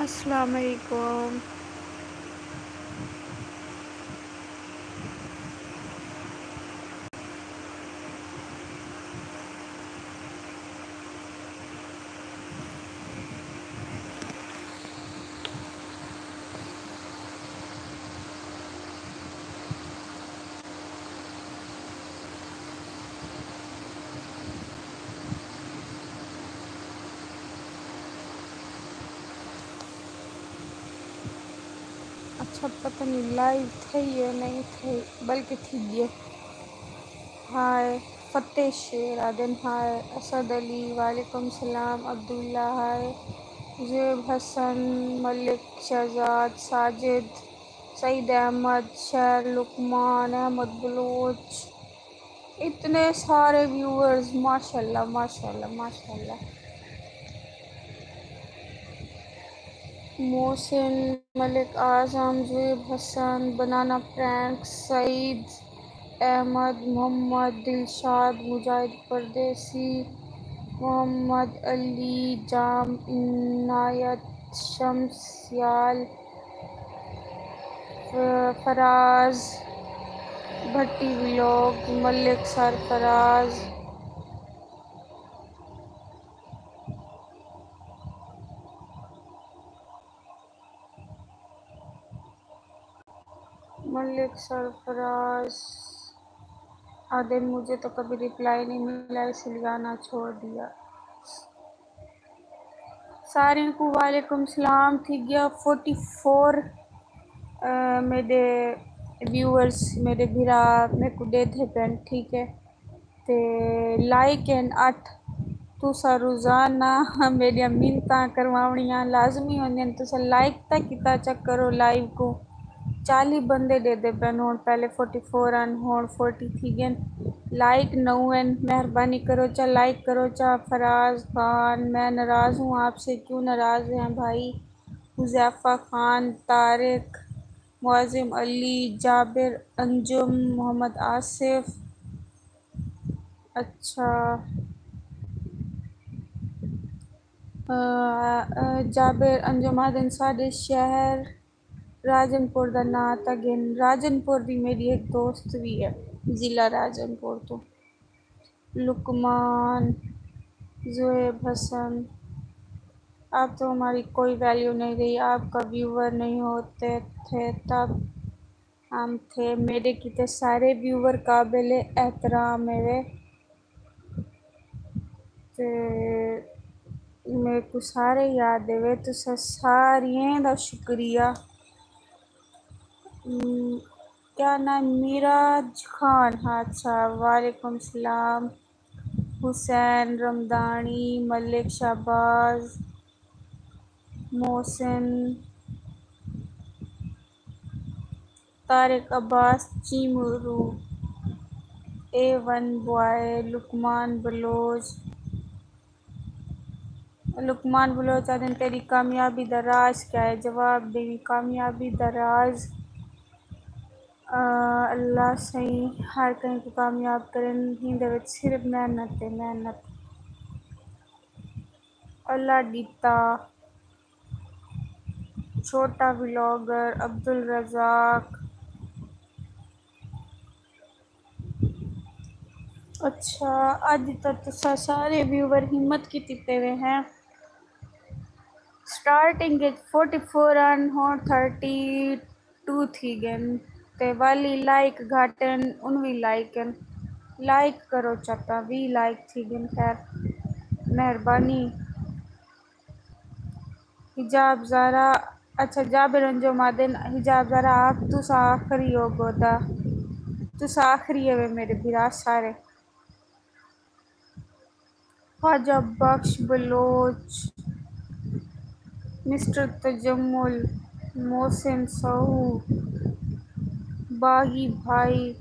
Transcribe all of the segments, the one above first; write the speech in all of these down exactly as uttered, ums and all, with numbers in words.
السلام علیکم۔ اچھا، پتہ نہیں لائیو تھئی ہے نہیں تھئی، بلکہ تھی ڳئی۔ ہائے، فتح شیر آدن، ہائے اسد علی، وعلیکم السلام عبداللہ، ہائے زیب حسن، ملک شہزاد، ساجد، سعید احمد، شہر لقمان، احمد بلوچ، اتنے سارے ویورز، ماشاءاللہ، ماشاءاللہ، ماشاءاللہ۔ محسن، ملک اعظم، زویب حسن، بنانا پرینک، سعید احمد، محمد دلشاد، مجاہد پردیسی، محمد علی جام، عنایت، شمس سیال، ف- فراز بھٹی ولاگ، ملک سرفراز، ملک سرفراز آدھے مجھے تو کبھی رپلائی نہیں ملا، اس لیے آنا چھوڑ دیا۔ ساریں کوں وعلیکم السلام۔ تھی ڳیا فورٹی فور میݙے ویورز، میݙے بھرا میکوں ݙیدھے پئن، ٹھیک ہے۔ تے لائک ہن اٹھ۔ تساں روزانہ میݙیاں منتاں کرواوݨیاں لازمی ہوندین۔ تساں لائک تاں کیتا چا کرو لائیو کوں۔ چالیہہ بندے ݙیدھے پئن، ہݨ پہلے فورٹی فور ہن، ہݨ فورٹی تھی ڳئن۔ لائک نو ہن، مہربانی کرو چا، لائک کرو چا۔ فراز خان، میں ناراض ہوں آپ سے، کیوں ناراض ہیں بھائی؟ حذیفہ خان، طارق، معظم علی، جابر انجم، محمد آصف، اچھا، آ، آ، جابر انجم آہدن ساݙے شہر راجن پور دا ناں تاں گھن۔ راجن پور دی میݙی ہک دوست وی ہے، ضلع راجن پور توں۔ لقمان، زویب حسن، اب تو ہماری کوئی ویلیو نہیں رہی، آپ کا ویور نہیں ہوتے تھے تب ہم تھے۔ میݙے کیتے سارے ویور قابل احترام ہے وے۔ تے میکوں سارے یاد ہے وے، تساں ساریاں دا شکریہ۔ ام، کیا ناں؟ میراج خان، ہاں، اچھا، وعلیکم السلام۔ حسین رمدانی، ملک شہباز، محسن، طارق عباس چیمرو، اے ون بوائے، لقمان بلوچ۔ لقمان بلوچ آہدن تیݙی کامیابی دا راز کیا ہے؟ جواب ݙیویں، کامیابی دا راز، آ، اللہ سئیں ہر کہیں کوں کامیاب کرن، ہیندے وچ صرف محنت ہے، محنت۔ اللہ ݙتا۔ چھوٹا ولاگر، عبدالرزاق۔ اچھا، اڄ تاں تساں سارے ویور ہمت کیتی پئے وے ہیں۔ سٹارٹنگ اچ فورٹی فور ہن، ہݨ تھرٹی ٹو تھی ڳئن۔ تے والی لائک گھٹ ہن، انوی لائک ہن۔ لائک کرو چا تاں، ویہہ لائک تھی ڳئن۔ خیر، مہربانی۔ حجاب زہرا، اچھا، جابر انجم آہدن، حجاب زہرا آپ تساں آخری ہو گودا، تساں آخری ہوے میݙے بھرا سارے۔ خواجہ بخش بلوچ، مسٹر تجمل، محسن سہو، باغی بھائی،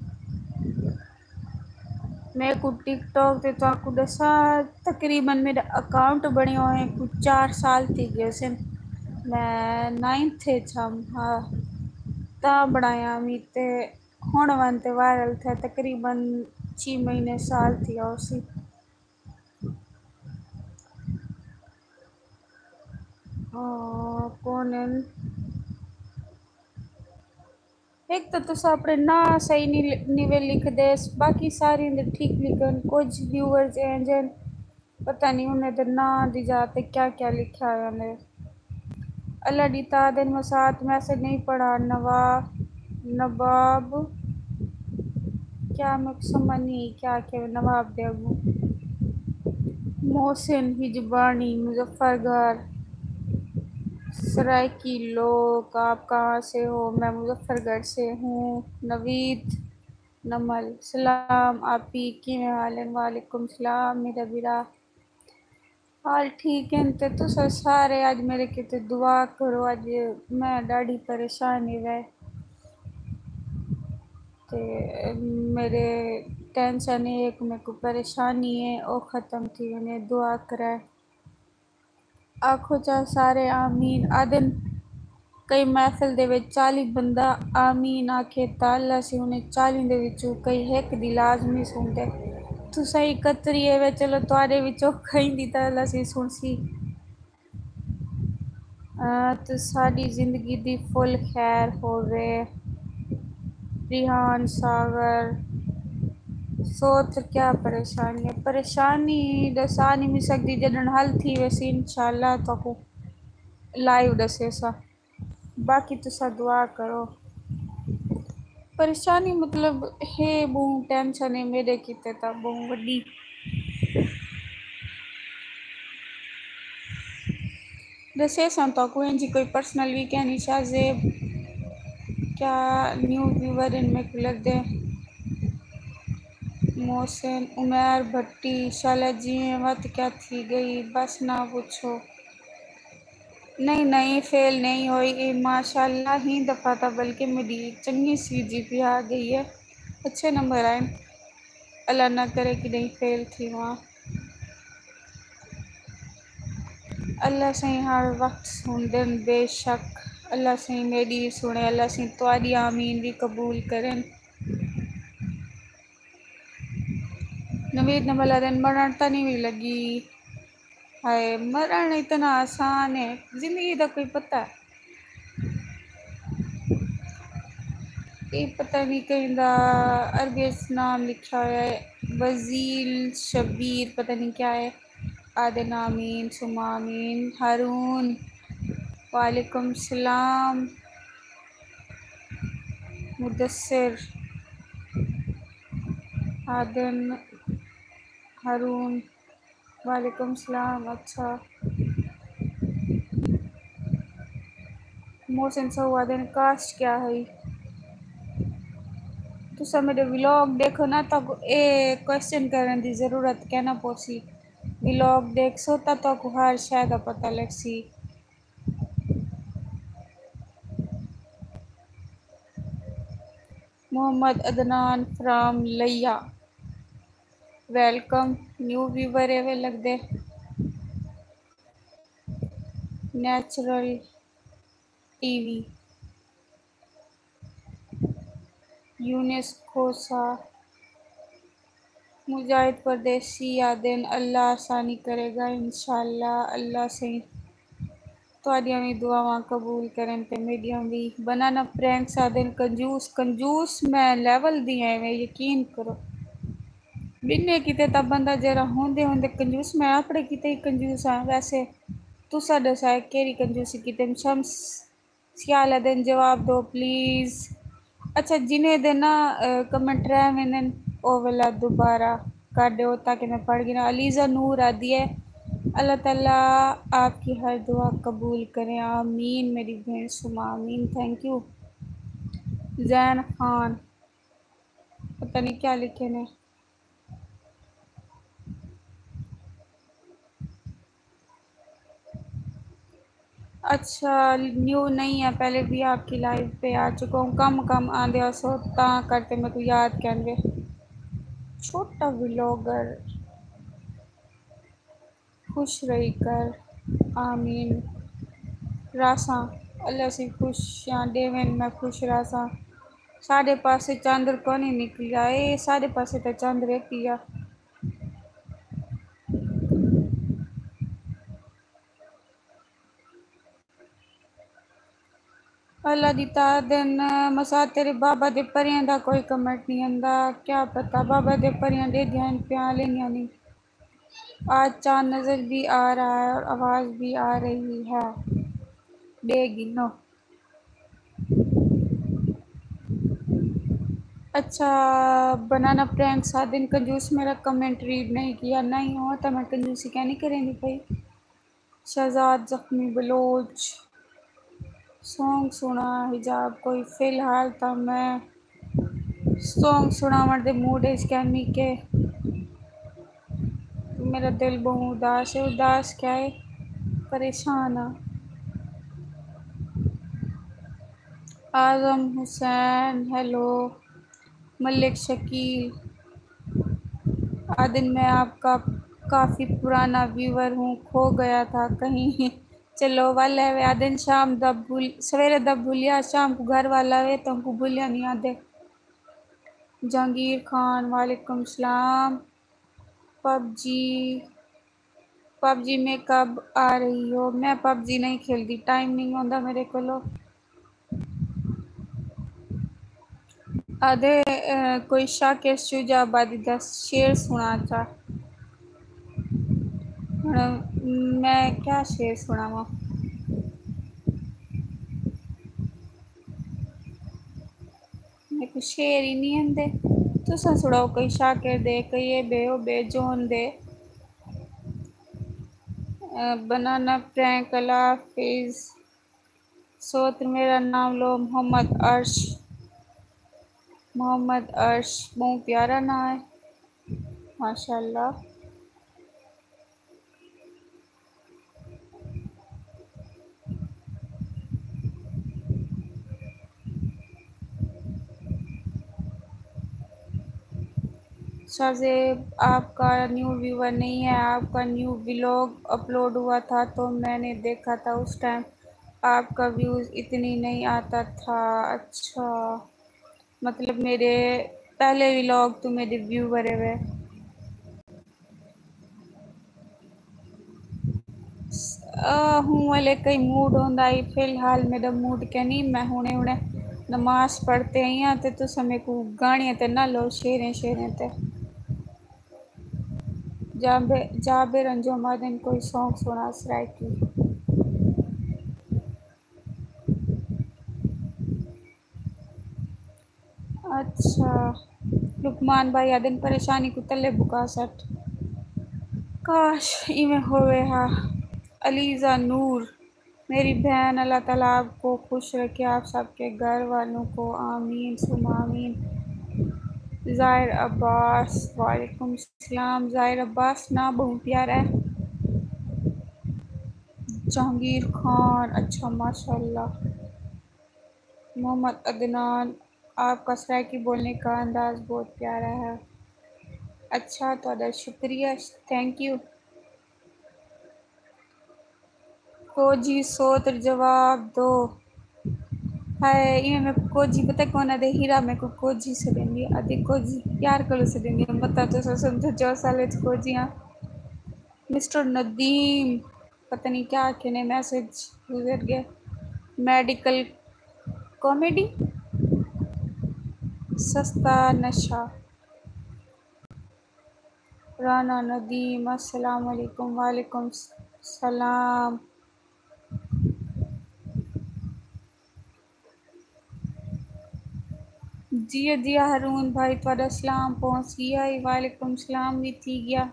میکوں ٹک ٹاک تے تہاکوں ݙساں، تقریباً میݙا اکاؤنٹ بݨیا ہوئے کوں چار سال تھی ڳئے سن۔ میں نائنتھ اچ ہم، ہاں، تاں بݨایا ہمی تے ہݨ ون تے وائرل تھیا، تقریباً چھی مہینے، سال تھیا ہوسی۔ آ، کون ہن؟ ہک تاں تساں اپݨے ناں صحیح نی، نی وے لکھدے، باقی ساریں دے ٹھیک لکھن۔ کجھ ویورز اینج ہن، پتہ نی انہیں دے ناں دی جا تے کیا کیا لکھیا ہویا نے۔ اللہ دی تا دن مسات میسج نہیں پڑھا۔ نوا، نواب، کیا میں سمجھ نہیں کیا کہ نواب دے اگوں۔ محسن ہجبانی، مظفر گڑھ، سرائیکی لوگ، آپ کہاں سے ہو؟ میں مظفر گڑھ سے ہوں۔ نوید نمل، سلام آپی، کیویں حال ہن؟ وعلیکم سلام میرا بھرا، حال ٹھیک ہن؟ تے تساں سارے اڄ میرے کیتے دعا کرو، اڄ میں ݙاڈھی پریشان ہی وے۔ تے میرے ٹینشن ہے، ایک میرے کو پریشانی ہے، او ختم تھی ونڄے، دعا کرائے۔ آکھو چا سارے آمین آدن۔ کئی محفل دے وچ چالی بندہ آمین آکھے تاں اللہ سی انہیں چالی دے وچوں کئی ہک دی لازمی سنتے۔ تساں اکتری ہے وے، چلو تہاݙے وچوں کہیں دی تاں اللہ سی سنسی۔ آ، تساݙی زندگی دی فل خیر ہووے۔ ریحان ساغر، سوچ کیا پریشانی ہے؟ پریشانی ݙسا نہیں مل سکدی، جݙݨ حل تھی ویسی انشاءاللہ تہاکوں لائیو ݙسیساں۔ باقی تساں دعا کرو۔ پریشانی مطلب ہے، ٻہوں ٹینشن ہے میݙے کیتے تاں ٻہوں وݙی۔ ݙسیساں تہاکوں اینجھی کوئی پرسنل وی کہنی۔ شاہ زیب، کیا نیو ویور ہن میکوں لڳدے؟ محسن، عمیر بھٹی، شالا جیویں وت کیا تھی ڳئی، بس نہ پچھو۔ نہیں نہیں، فیل نہیں ہوئی، اے ماشاءاللہ ہی دفعہ تاں بلکہ میݙی چنڳی سی جی پی آ ڳئی ہے، اچھے نمبر آئن۔ اللہ نہ کرے کݙہیں فیل تھیواں۔ اللہ سئیں ہر وقت سݨدن، بے شک اللہ سئیں میݙی وی سُݨے، اللہ سئیں تہاݙی آمین وی قبول کرن۔ نوید نمل آدن، مرݨ تاں نہیں وی لڳی۔ ہائے، مرݨ اتنا آسان ہے، زندگی دا کوئی پتہ ہے؟ اے پتہ نہیں کہیں دا عربی اچ نام لکھیا ہویا ہے۔ وزیل شبیر پتہ نہیں کیا ہے۔ آدن آمین ثم آمین۔ ہارون، وعلیکم السلام۔ مدثر، آدن ہارون، وعلیکم السلام۔ اچھا، محسن سہو آدن کاسٹ کیا ہئی؟ تساں میݙے ولاگ ݙیکھو نا، تہاکوں اے کوسچن کرݨ دی ضرورت کینا پوسی۔ ولاگ ݙیکھسو تاں تہاکوں ہر شے دا پتہ لڳسی۔ Muhammad Adnan from Layyah, welcome, new viewer ہے وے لڳدے۔ Natural T V, Younis Khosa, Mujahid Pardesi آدن، اللہ آسانی کرے گا انشاءاللہ۔ اللہ سئیں تہاݙیاں وی دعاواں قبول کرن تے میݙیاں وی۔ بنانا پرینکس آدن، کنجوس، کنجوس میں لیول دی ہیں، میں یقین کرو۔ ٻنہے کیتے تاں بندہ جیڑھا ہوندے ہوندے کنجوس، میں اپݨے کیتے ہی کنجوس ہاں۔ ویسے تساں ݙسائے کیڑھی کنجوسی کیتے؟ شمس سیال آدن، جواب دو پلیز۔ اچھا، جنہیں دے نا، آ، کمنٹ رہ ویندن، او ویلا دوبارہ کر ݙیو تاکہ میں پڑھ گھناں۔ علیزہ نور آدھی ہے، اللہ تعالیٰ آپ کی ہر دعا قبول کریں، آمین میری بھیݨ، ثم آمین۔ Think U. زین خان، پتہ نہیں کیا لکھے نے۔ اچھا، نیو نہیں ہے، پہلے بھی آپ کی لائیو پہ آ چکا ہوں۔ کم کم آندے ہو سو تاں کرتے میرے کو یاد کہنوے۔ چھوٹا ولاگر، خوش رہی کر۔ آمین۔ راساں، اللہ سی خوشیاں ݙیون، میں خوش راساں۔ ساݙے پاسے چندر کونی نکلیا، اے ساݙے پاسے تاں چندر ہے پیا۔ اللہ دی تعدن مسا تیرے بابا دے پریاں دا کوئی کمنٹ نہیں آندا۔ کیا پتہ بابا دے پریاں ڈیدھیاں ہن پیاں لیندیاں نہیں۔ آج چاند نظر بھی آ رہا ہے اور آواز بھی آ رہی ہے۔ ڈے گنو۔ اچھا، بنانا پرینک سادن کنجوس میرا کمنٹ ریڈ نہیں کیا، نہیں ہو تو میں کنجوسی کیا نہیں کریں دی بھائی۔ شہزاد زخمی بلوچ سونگ سنا حجاب کوئی فی الحال تاں میں سونگ سناوݨ دے موڈ اچ کینی کہ میرا دل ٻہوں اداس ہے۔ اداس کیا ہے؟ پریشان ہاں۔ اعظم حسین ہیلو۔ ملک شکیل آدن میں آپ کا کافی پرانا ویور ہوں، کھو گیا تھا کہیں۔ چلو ول ہے وے آدن شام دا بھول سویرے دا بھولیا شام کو گھر والا وے تم کو بھولیا نہیں آدے۔ جہانگیر خان وعلیکم السلام۔ پب جی پب جی میں کب آ رہی ہو؟ میں پب جی نہیں کھیلدی، ٹائم نہیں ہوندا میرے کولو۔ آدھے کوئی شاکر شجاع آبادی دا شعر سنا چا۔ ہن میں کیا شعر سناواں؟ میکوں شعر ہی نہیں آندے۔ تساں سناؤ کوئی شاکر دے، کوئی اے بے او بے جون دے۔ بنانا پرینک اللہ حافظ۔ سوتر میرا نام لو محمد عرش۔ محمد عرش بہوں پیارا ناں ہے۔ ماشاءاللہ۔ شاہ زیب آپ کا نیو ویور نہیں ہے، آپ کا نیو ولاگ اپلوڈ ہوا تھا تو میں نے دیکھا تھا، اس ٹائم آپ کا ویوز اتنی نہیں آتا تھا۔ اچھا، مطلب میرے پہلے ولاگ تو میرے ویو بھرے ہوئے۔ ہوں والے کئی موڈ ہوندا ہی، فی الحال میرا موڈ کینی۔ میں ہنے ہنے نماز پڑھ تے آئی ہاں تے تساں میکوں گانے تے نہ لو شعریں شعریں تے۔ جابر انجم آدن کوئی سونگ سنا سرائیکی۔ اچھا، لقمان بھائی آدن پریشانی کو تلے بکا سٹ۔ کاش ایویں ہووے ہا۔ علیزہ نور، میری بہن، اللہ تعالیٰ آپ کو خوش رکھے، آپ سب کے گھر والوں کو، آمین ثم آمین۔ ظاہر عباس، وعلیکم السلام۔ ظاہر عباس ناں بہوں پیارا ہے۔ جہانگیر خان، اچھا ماشاءاللہ۔ محمد عدنان، آپ کا سرائیکی بولنے کا انداز بہت پیارا ہے۔ اچھا، تہاڈا شکریہ، تھینک یو۔ کوجی سوتر جواب دو۔ ہائے ایویں میکوں کوجی پتہ کون آدھے، ہیرا میکوں کوجی سڈیندی آدھی، کوجی پیار کولو سڈیندی۔ متاں تساں سمجھو جو سال وچ کوجی ہاں۔ مسٹر ندیم، پتہ نہیں کیا آکھے نے، میسج گزر گئے۔ میڈیکل کامیڈی، سستا نشہ۔ رانا ندیم، السلام علیکم۔ وعلیکم السلام۔ جی جی ہارون بھائی، تہاڈا سلام پہنچ گیا ہے۔ وعلیکم السلام بھی تھی گیا۔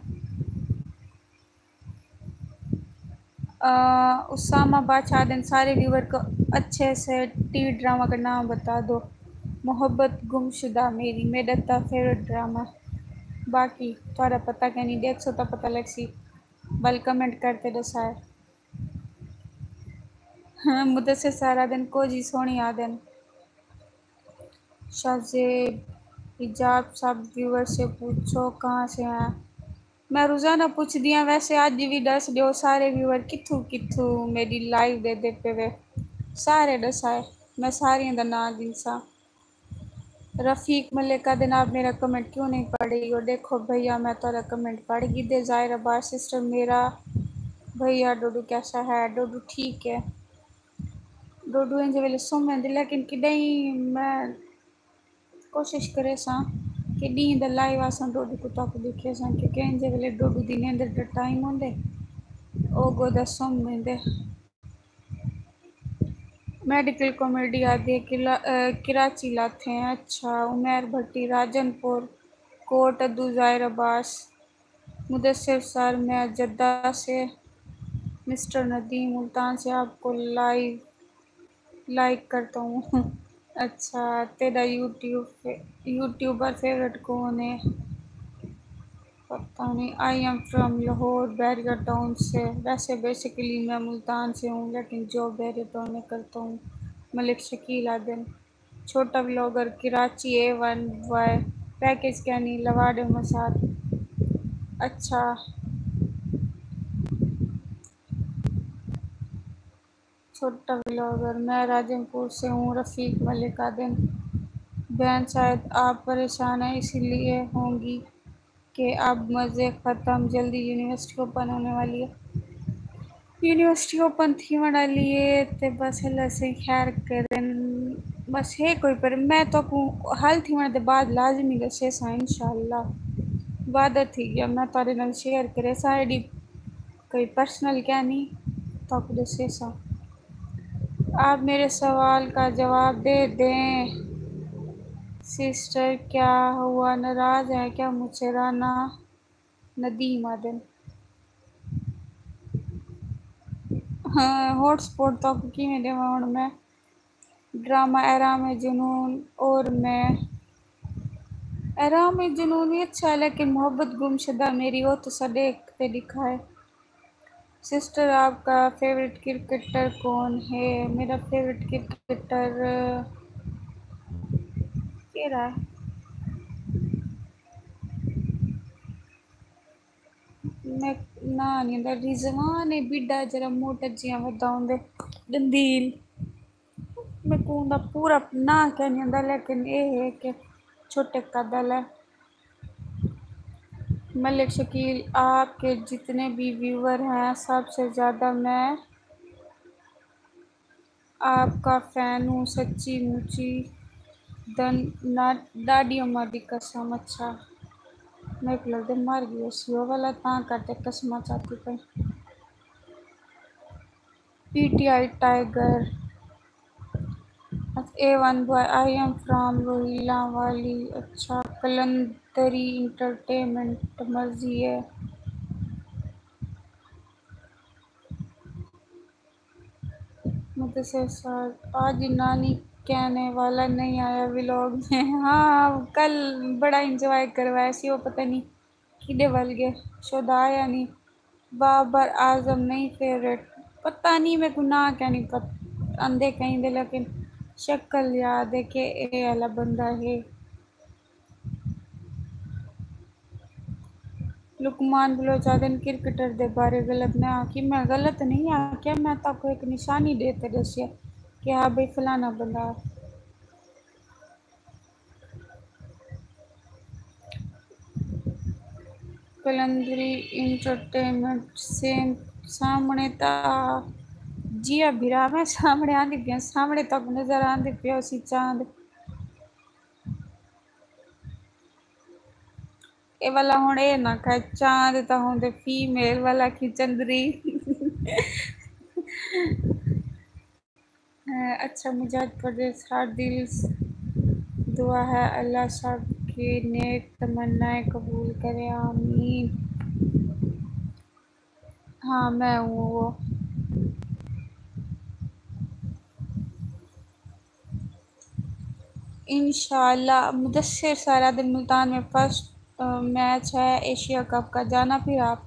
اسامہ بادشاہ آدھن سارے ویور کو اچھے سے ٹی وی ڈرامہ کا نام بتا دو۔ محبت گمشدہ میری میڈا تا فیورٹ ڈرامہ۔ باقی تہاڈا پتہ کینی، ڈیکھسو تاں پتہ لگسی۔ ول کمنٹ کر تے ڈسائے۔ مدثر سارا دن کوجی سوہنی آدھن۔ شاہ زیب، حجاب سب ویور سے پوچھو کہاں سے ہیں؟ میں روزانہ پچھدی ہاں، ویسے اج وی ڈس ڈیو سارے ویور کتھوں کتھوں میڈی لائیو ڈیدھے پے وے۔ سارے ڈسائے، میں ساریاں دا ناں گھنساں۔ رفیق ملک آدھن آپ میرا کمنٹ کیوں نہیں پڑھ رہی ہو؟ ڈیکھو بھیا میں تہاڈا کمنٹ پڑھ گھدے۔ ظاہر عباس سسٹر، میرا بھیا ڈوڈو کیسا ہے؟ ڈوڈو ٹھیک ہے۔ ڈوڈو اینجھے ویلے سم ویندے، لیکن کݙاہیں میں کوشش کریساں کہ ݙینہہ دا لائیو اساں ڈوڈو کوں تہاکوں ݙکھیساں، کیونکہ اینجھے ویلے ڈوڈو دی نیندر دا ٹائم ہوندے، او گودا سم ویندے۔ میڈیکل کامیڈی آہدے کلا-، اے، کراچی لاتھے ہیں۔ اچھا، عمیر بھٹی، راجن پور، کوٹ ادو، ظاہر عباس، مدثر سر، میں جدہ سے، مسٹر ندیم ملتان سے آپ کو لائیو لائک کرتا ہوں۔ اچھا، تیرا یوٹیوب فے-، یوٹیوبر فیورٹ کون ہے؟ پتہ نہیں۔ آئی ایم فرام لاہور بیریا ٹاؤن سے۔ ویسے بیسیکلی میں ملتان سے ہوں، لیکن جاب بیریا ٹاؤن میں کرتا ہوں۔ ملک شکیل آہدن، چھوٹا ولاگر کراچی اے ون بوائے، پیکج کینی لوا ݙے مسات۔ اچھا، چھوٹا ولاگر، میں راجن پور سے ہوں، رفیق ملک آہدن۔ بہن شاید آپ پریشان ہیں، اسی لیے ہوں گی کہ اب مزے ختم، جلدی یونیورسٹی اوپن ہونے والی ہے۔ یونیورسٹی اوپن تھیوݨ آلی ہے تے بس اللہ سئیں خیر کرن۔ بس ہے کوئی، پر میں تہاکوں حل تھیوݨ دے بعد لازمی ݙسیساں انشاءاللہ۔ وعدہ تھی ڳیا، میں تہاݙے نال شیئر کریساں۔ ایݙی کوئی پرسنل کہنی تہاکوں ݙسیساں۔ آپ میرے سوال کا جواب دے دیں۔ سسٹر، کیا ہوا، ناراض ہے کیا مجھ سے؟ رانا ندیم آہدن۔ ہاں، ہاٹ سپاٹ تہاکوں کیویں ݙیواں ہݨ میں؟ ڈرامہ احرام جنون اور میں، احرام جنون وی اچھا ہے، لیکن محبت گمشدہ میری، او تساں ݙیکھ تے ݙکھائے۔ سسٹر، آپ کا فیورٹ کرکٹر کون ہے؟ میرا فیورٹ کرکٹر کیڑھا ہے؟ میں ناں نہیں آندا۔ رضوان ہے بڈھا، جرا موٹا جیاں ودا ہوندے، ڈندیل۔ میکوں اوندا پورا ناں کینی آندا، لیکن اے ہے کہ چھوٹے قد آلا ہے۔ ملک شکیل، آپ کے جتنے بھی ویور ہیں، سب سے زیادہ میں آپ کا فین ہوں، سچی مچی دن نہ، ݙاݙی عمر دی قسم۔ اچھا، میکوں لڳدے مر ڳئی ہوسی او والا، تاں کر تے قسماں چاتی پئی۔ P T I tiger, A one boy, I am from Rohillanwali. اچھا، قلندری انٹرٹینمنٹ مرضی ہے۔ مدثر صاحب، آج نانی کہنے والا نہیں آیا ولاگ میں۔ ہاں، کل بڑا انجوائے کروایا سی، وہ پتہ نہیں کیݙے ول ڳئے، شودا آیا نہیں۔ بابر اعظم نہیں فیورٹ، پتہ نہیں، میکوں ناں کینی پت-، آندے کہیں دے، لیکن شکل یاد ہے کہ اے آلا بندہ ہے۔ لقمان بلوچ آہدن کرکٹر دے بارے غلط نہ آکھی۔ میں غلط نہیں آکھیا، میں تہاکوں ہک نشانی ݙے تے ݙسیا کہ ہا بھئی فلانا بندہ۔ قلندری انٹرٹینمنٹ سیم سامݨے تاں جیا بھرا، میں سامݨے آندی پیاں، سامݨے تہاکوں نظر آندے پئے ہوسی چاند۔ اے والا ہݨ اے نہ کھائے، چاند تاں ہوندے فیمیل والا کھیں چندری۔ اچھا، مجاہد پردیس، ہر دل دعا ہے، اللہ سب کے نیک تمنائیں قبول کرے، آمین۔ ہاں، میں ہوں وہ۔ انشاءاللہ۔ مدثر سارا دن ملتان میں فرسٹ، آ، میچ ہے ایشیا کپ کا، جانا پھر آپ؟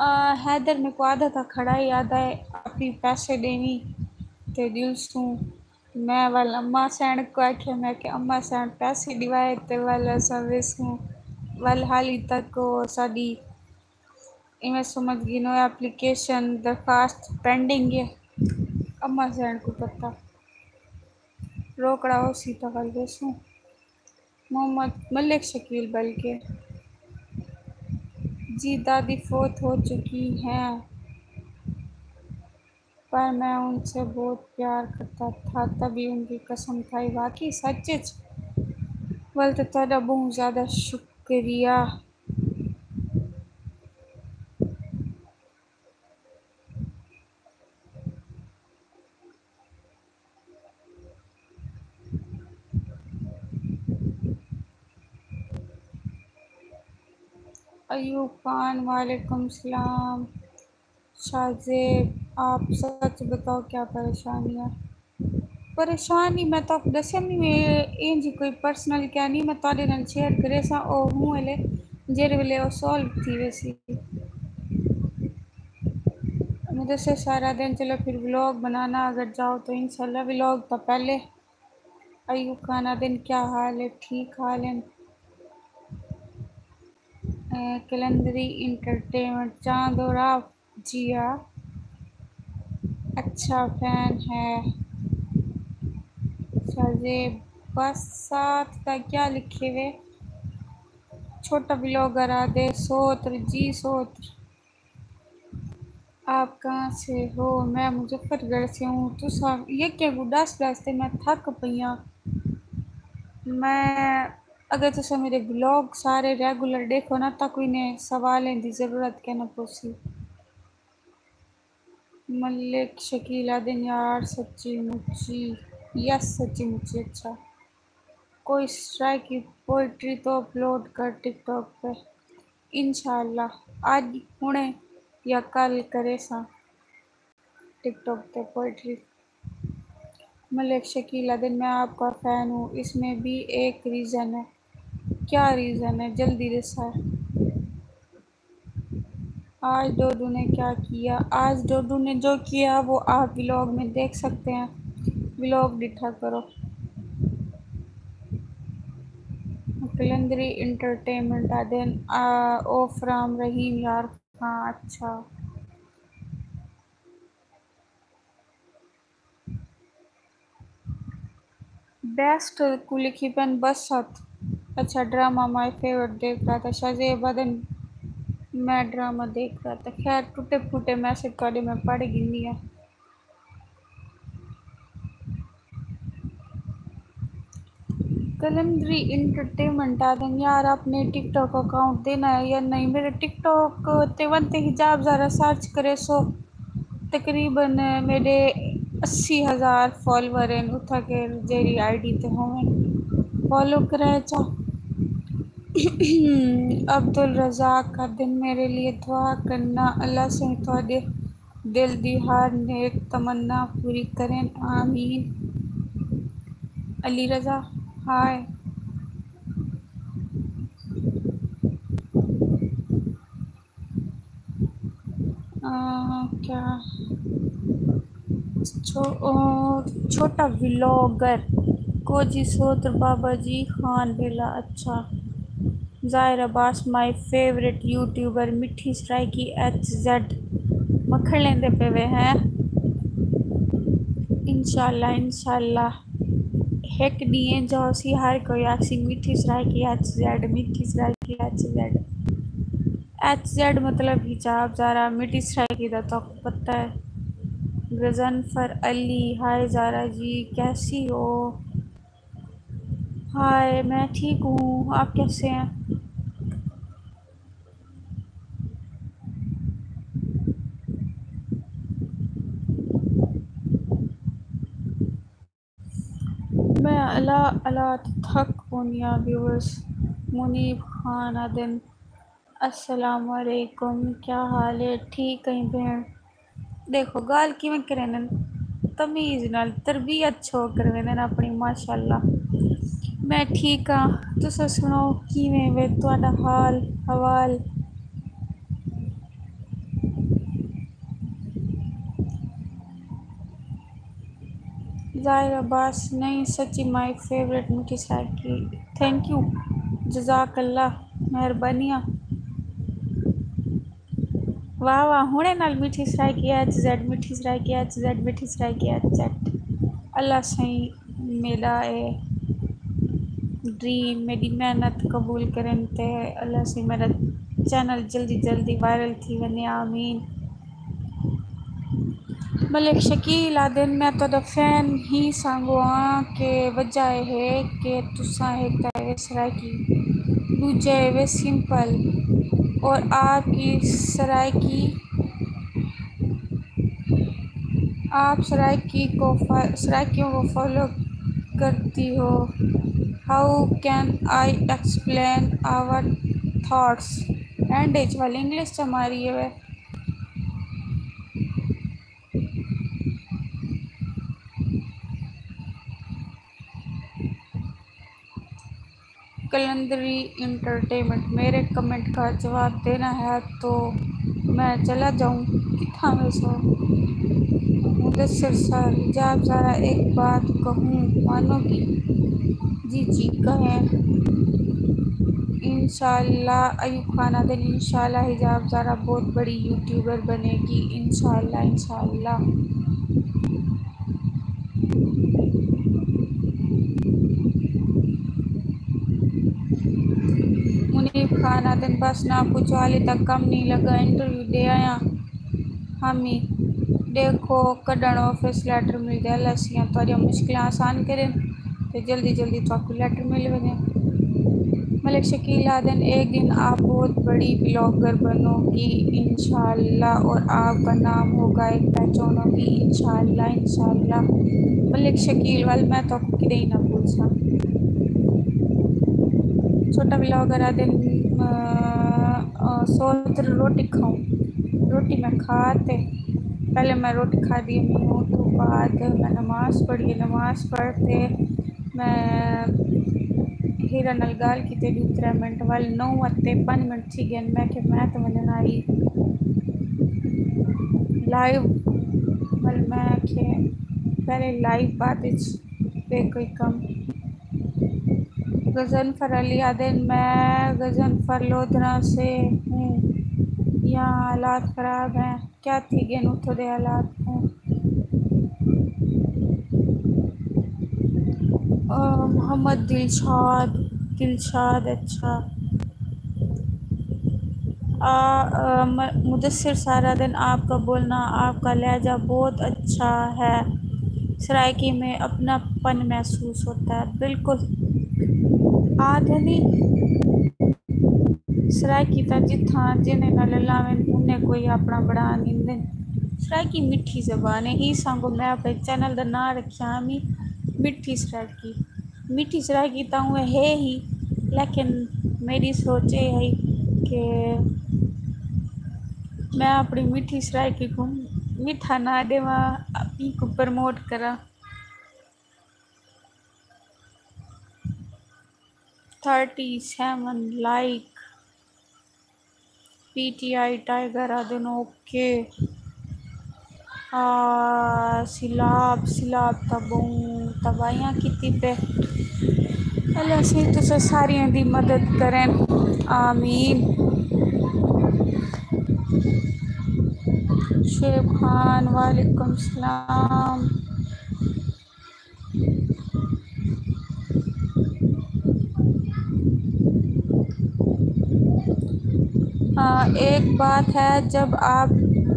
آ، حیدر میکوں آہدا تھا کھڑا ہی، آہدا ہے اپی پیسے ݙیویں تے ݙیوسوں۔ میں ول اماں سئیݨ کوں آکھیا، میں کہ اماں سئیݨ پیسے ݙیوائے تے ول اساں ویسوں۔ ول حالی تک او ساݙی ایویں سمجھ گھنو، اپلیکیشن، درخواست پینڈنگ ہے۔ اماں سئیݨ کوں پتہ، روکڑا ہوسی تاں ول ویسوں۔ محمد ملک شکیل، بلکہ جی دادی فوت ہو چکی ہیں۔ پر میں ان سے بہت پیار کرتا تھا، تبھی ان کی قسم کھائی۔ واقعی سچ اچ؟ ول تے تہاڈا بہوں زیادہ شکریہ۔ ایوب خان، وعلیکم السلام۔ شاہ زیب، آپ سچ بتاؤ، کیا پریشانی ہے؟ پریشانی میں تہاکوں ݙسیم نی، میں ایں جی کوئی پرسنل کہانی میں تہاݙے نال شیئر کریساں، او ہوں ویلے جیڑھے ویلے او سولو تھی ویسی۔ مجھے سے سارا دن، چلو پھر ولاگ بنانا، اگر جاؤ تو انشاءاللہ۔ ولاگ تو پہلے ایوب خان آدن، کیا حال ہے؟ ٹھیک حال ہیں۔ اے، قلندری انٹرٹینمنٹ، چاند اور آپ، جی ہاں، اچھا فین ہے۔ شاہ زیب، بس ساتھ دا کیا لکھے وے؟ چھوٹا بلاگر آدے، سوتر جی سوتر۔ آپ کہاں سے ہو؟ میں مظفر گڑھ سے ہوں۔ تساں یکے کوں ݙس ݙس تے میں تھک پئی آں۔ میں، اگر تساں میرے ولاگ سارے ریگولر ݙیکھو نا، تاں کوئی نے سوالیں دی ضرورت کائنا پوسی۔ ملک شکیل آدن، یار سچی مچی، یس سچی مچی، اچھا۔ کوئی سرائیکی پوئٹری تو اپلوڈ کر ٹک ٹاک پہ۔ انشاءاللہ اڄ، ہݨے یا کل کریساں ٹک ٹاک تے پوئٹری۔ ملک شکیل آدن، میں آپ کا فین ہوں، اس میں بھی ایک ریزن ہے۔ کیا ریزن ہے؟ جلدی ݙسا۔ آج ڈوڈو نے کیا کیا؟ آج ڈوڈو نے جو کیا وہ آپ ولاگ میں دیکھ سکتے ہیں۔ ولاگ ݙٹھا کرو۔ قلندری انٹرٹینمنٹ آدن، آ، او فرام رحیم یار خان، اچھا۔ بیسٹ کوں لکھی پن بسنت۔ اچھا، ڈرامہ مائی فیورٹ دیکھ رہا تھا۔ شاہ زیب آدن، میں ڈرامہ دیکھ رہا تھا۔ خیر، ٹٹے پھٹے میسج تہاݙے میں پڑھ گھنی ہاں۔ قلندری انٹرٹینمنٹ آدن، یار اپنے ٹک ٹاک اکاؤنٹ دینا ہے یا نہیں؟ میرے ٹک ٹاک تے ون تے حجاب زہرا سرچ کریسو، تقریباً میݙے اسی ہزار فالوور ہن اتھاں کے، جیڑھی آئی ڈی تے ہوون، فالو کرائے چا۔ عبدالرزاق آدن، میرے لیے دعا کرنا، اللہ سئیں تہاݙے دل دی ہر نیک تمنا پوری کرن، آمین۔ علی رضا، ہائے۔ آ، کیا؟ چھو-، او، چھوٹا ولاگر، کوجی سوتر بابا جی خان بیلا، اچھا۔ ظاہر عباس، مائی فیورٹ یوٹیوبر، مٹھی سرائیکی ایچ زیڈ۔ مکھڑ لیندے پئے وے ہیں۔ انشاءاللہ، انشاءاللہ۔ ہک ݙینہہ جو اسی ہر کوئی آکھسی، مٹھی سرائیکی ایچ زیڈ، مٹھی Saraiki H Z. H Z مطلب حجاب زہرا، مٹھی سرائیکی دا تہاکوں پتہ ہے۔ غضنفر علی، ہائے زہرا جی، کیسی ہو؟ ہائے، میں ٹھیک ہوں، آپ کیسے ہیں؟ میں الا الا تھک پونی ہاں ویورز۔ منیب خان آدن، السلام علیکم، کیا حال ہے؟ ٹھیک ہیں بھیݨ؟ ݙیکھو ڳالھ کیویں کریندن، تمیز نال تربیت چھوہ کرویندن اپݨی، ماشاءاللہ۔ میں ٹھیک ہاں، تساں سݨاؤ کیویں وے تہاݙا حال حوال؟ ظاہر عباس، نہیں سچی مائی فیورٹ مٹھی سرائیکی۔ تھینک یو، جزاک اللہ، مہربانیاں۔ واہ واہ، ہݨے نال مٹھی سرائیکی ایچ زیڈ، مٹھی سرائیکی ایچ زیڈ، مٹھی سرائیکی ایچ زیڈ۔ اللہ سائیں میݙا اے ڈریم، میݙی محنت قبول کرن تے اللہ سائیں میݙا چینل جلدی جلدی وائرل تھی ونڄے، آمین۔ ملک شکیل آدھن، میں تہاڈا فین ہی سانگو ہاں کہ وجہ اے ہے کہ تساں ہک تاں ایوے سرائیکی، ڈوجھے ایوے سمپل، اور آپ کی سرائیکی، آپ سرائیکی کو فا- سرائیکیوں کو فالو کرتی ہو۔ How can I explain our thoughts? And اچ ول انگلش چ ماری ہوئے۔ قلندری انٹرٹینمنٹ، میرے کمنٹ کا جواب دینا ہے تو میں چلا جاؤں؟ کتھاں ویسو؟ مدثر سر، حجاب زارا، ایک بات کہوں، مانو گی؟ جی جی کہیں۔ انشاءاللہ۔ ایوب خان آدھن، انشاءاللہ حجاب زارا بہت بڑی یوٹیوبر بنے گی، انشاءاللہ، انشاءاللہ۔ منیب خان آدھن، بس نہ پچھو، حالی تک کم نہیں لگا، انٹرویو ݙے آیاں۔ حامی، ݙیکھو کݙݨ آفس لیٹر ملدے، اللہ سئیاں تہاݙیاں مشکلاں آسان کرن تے جلدی جلدی تہاکوں لیٹر مل ونڄے۔ ملک شکیل آدھن، ایک دن آپ بہت بڑی بلاگر بنو گی انشاءاللہ، اور آپ کا نام ہوگا ایک پہچان ہوگی انشاءاللہ، انشاءاللہ۔ ملک شکیل ول میں تہاکوں کݙے ہی نہ بھلساں۔ چھوٹا بلاگر آدھن، آ، آ، سوچ روٹی کھاؤں، روٹی میں کھا تے، پہلے میں روٹی کھادی امی، اوں توں بعد میں نماز پڑھی، نماز پڑھ تے میں ہیرا نال ڳالھ کیتے ݙو ترے منٹ، ول نو اتے پنج منٹ تھی ڳئن، میں کہ میں تاں ونڄݨ آئی لائیو، ول میں کہ پہلے لائیو بعد وچ ٻئے کوئی کم۔ غضنفر علی آدھن، میں غضنفر لودھراں سے ہوں، یہاں حالات خراب ہیں۔ کیا تھی ڳئن اتھوں دے حالات ہوں؟ آ، محمد دلشاد، دلشاد، اچھا۔ آ، آ، م-، مدثر سر آدھن، آپ کا بولنا، آپ کا لہجہ بہت اچھا ہے، سرائیکی میں اپنا پن محسوس ہوتا ہے۔ بالکل۔ آدھنی سرائیکی تاں جتھاں جنہیں نال لاون، انہیں کوئی اپݨا بݨا گھندن۔ سرائیکی مٹھی زبان ہے، ایں سانگو میں اپݨے چینل دا ناں رکھیا ہمی مٹھی سرائیکی۔ مٹھی سرائیکی تاں اونویں ہے ہی، لیکن میݙی سوچ اے ہئی کہ میں اپݨی مٹھی سرائیکی کوں مٹھا ناں ݙیواں، اینکوں پروموٹ کراں۔ Thirty seven like. P T I tiger آدھن اوکے۔ آ، سیلاب، سیلاب تاں ٻہوں تباہیاں کیتی پئے۔ اللہ سئیں تساں ساریاں دی مدد کرن۔ آمین۔ شعیب خان، وعلیکم السلام۔ آ، ایک بات ہے، جب آپ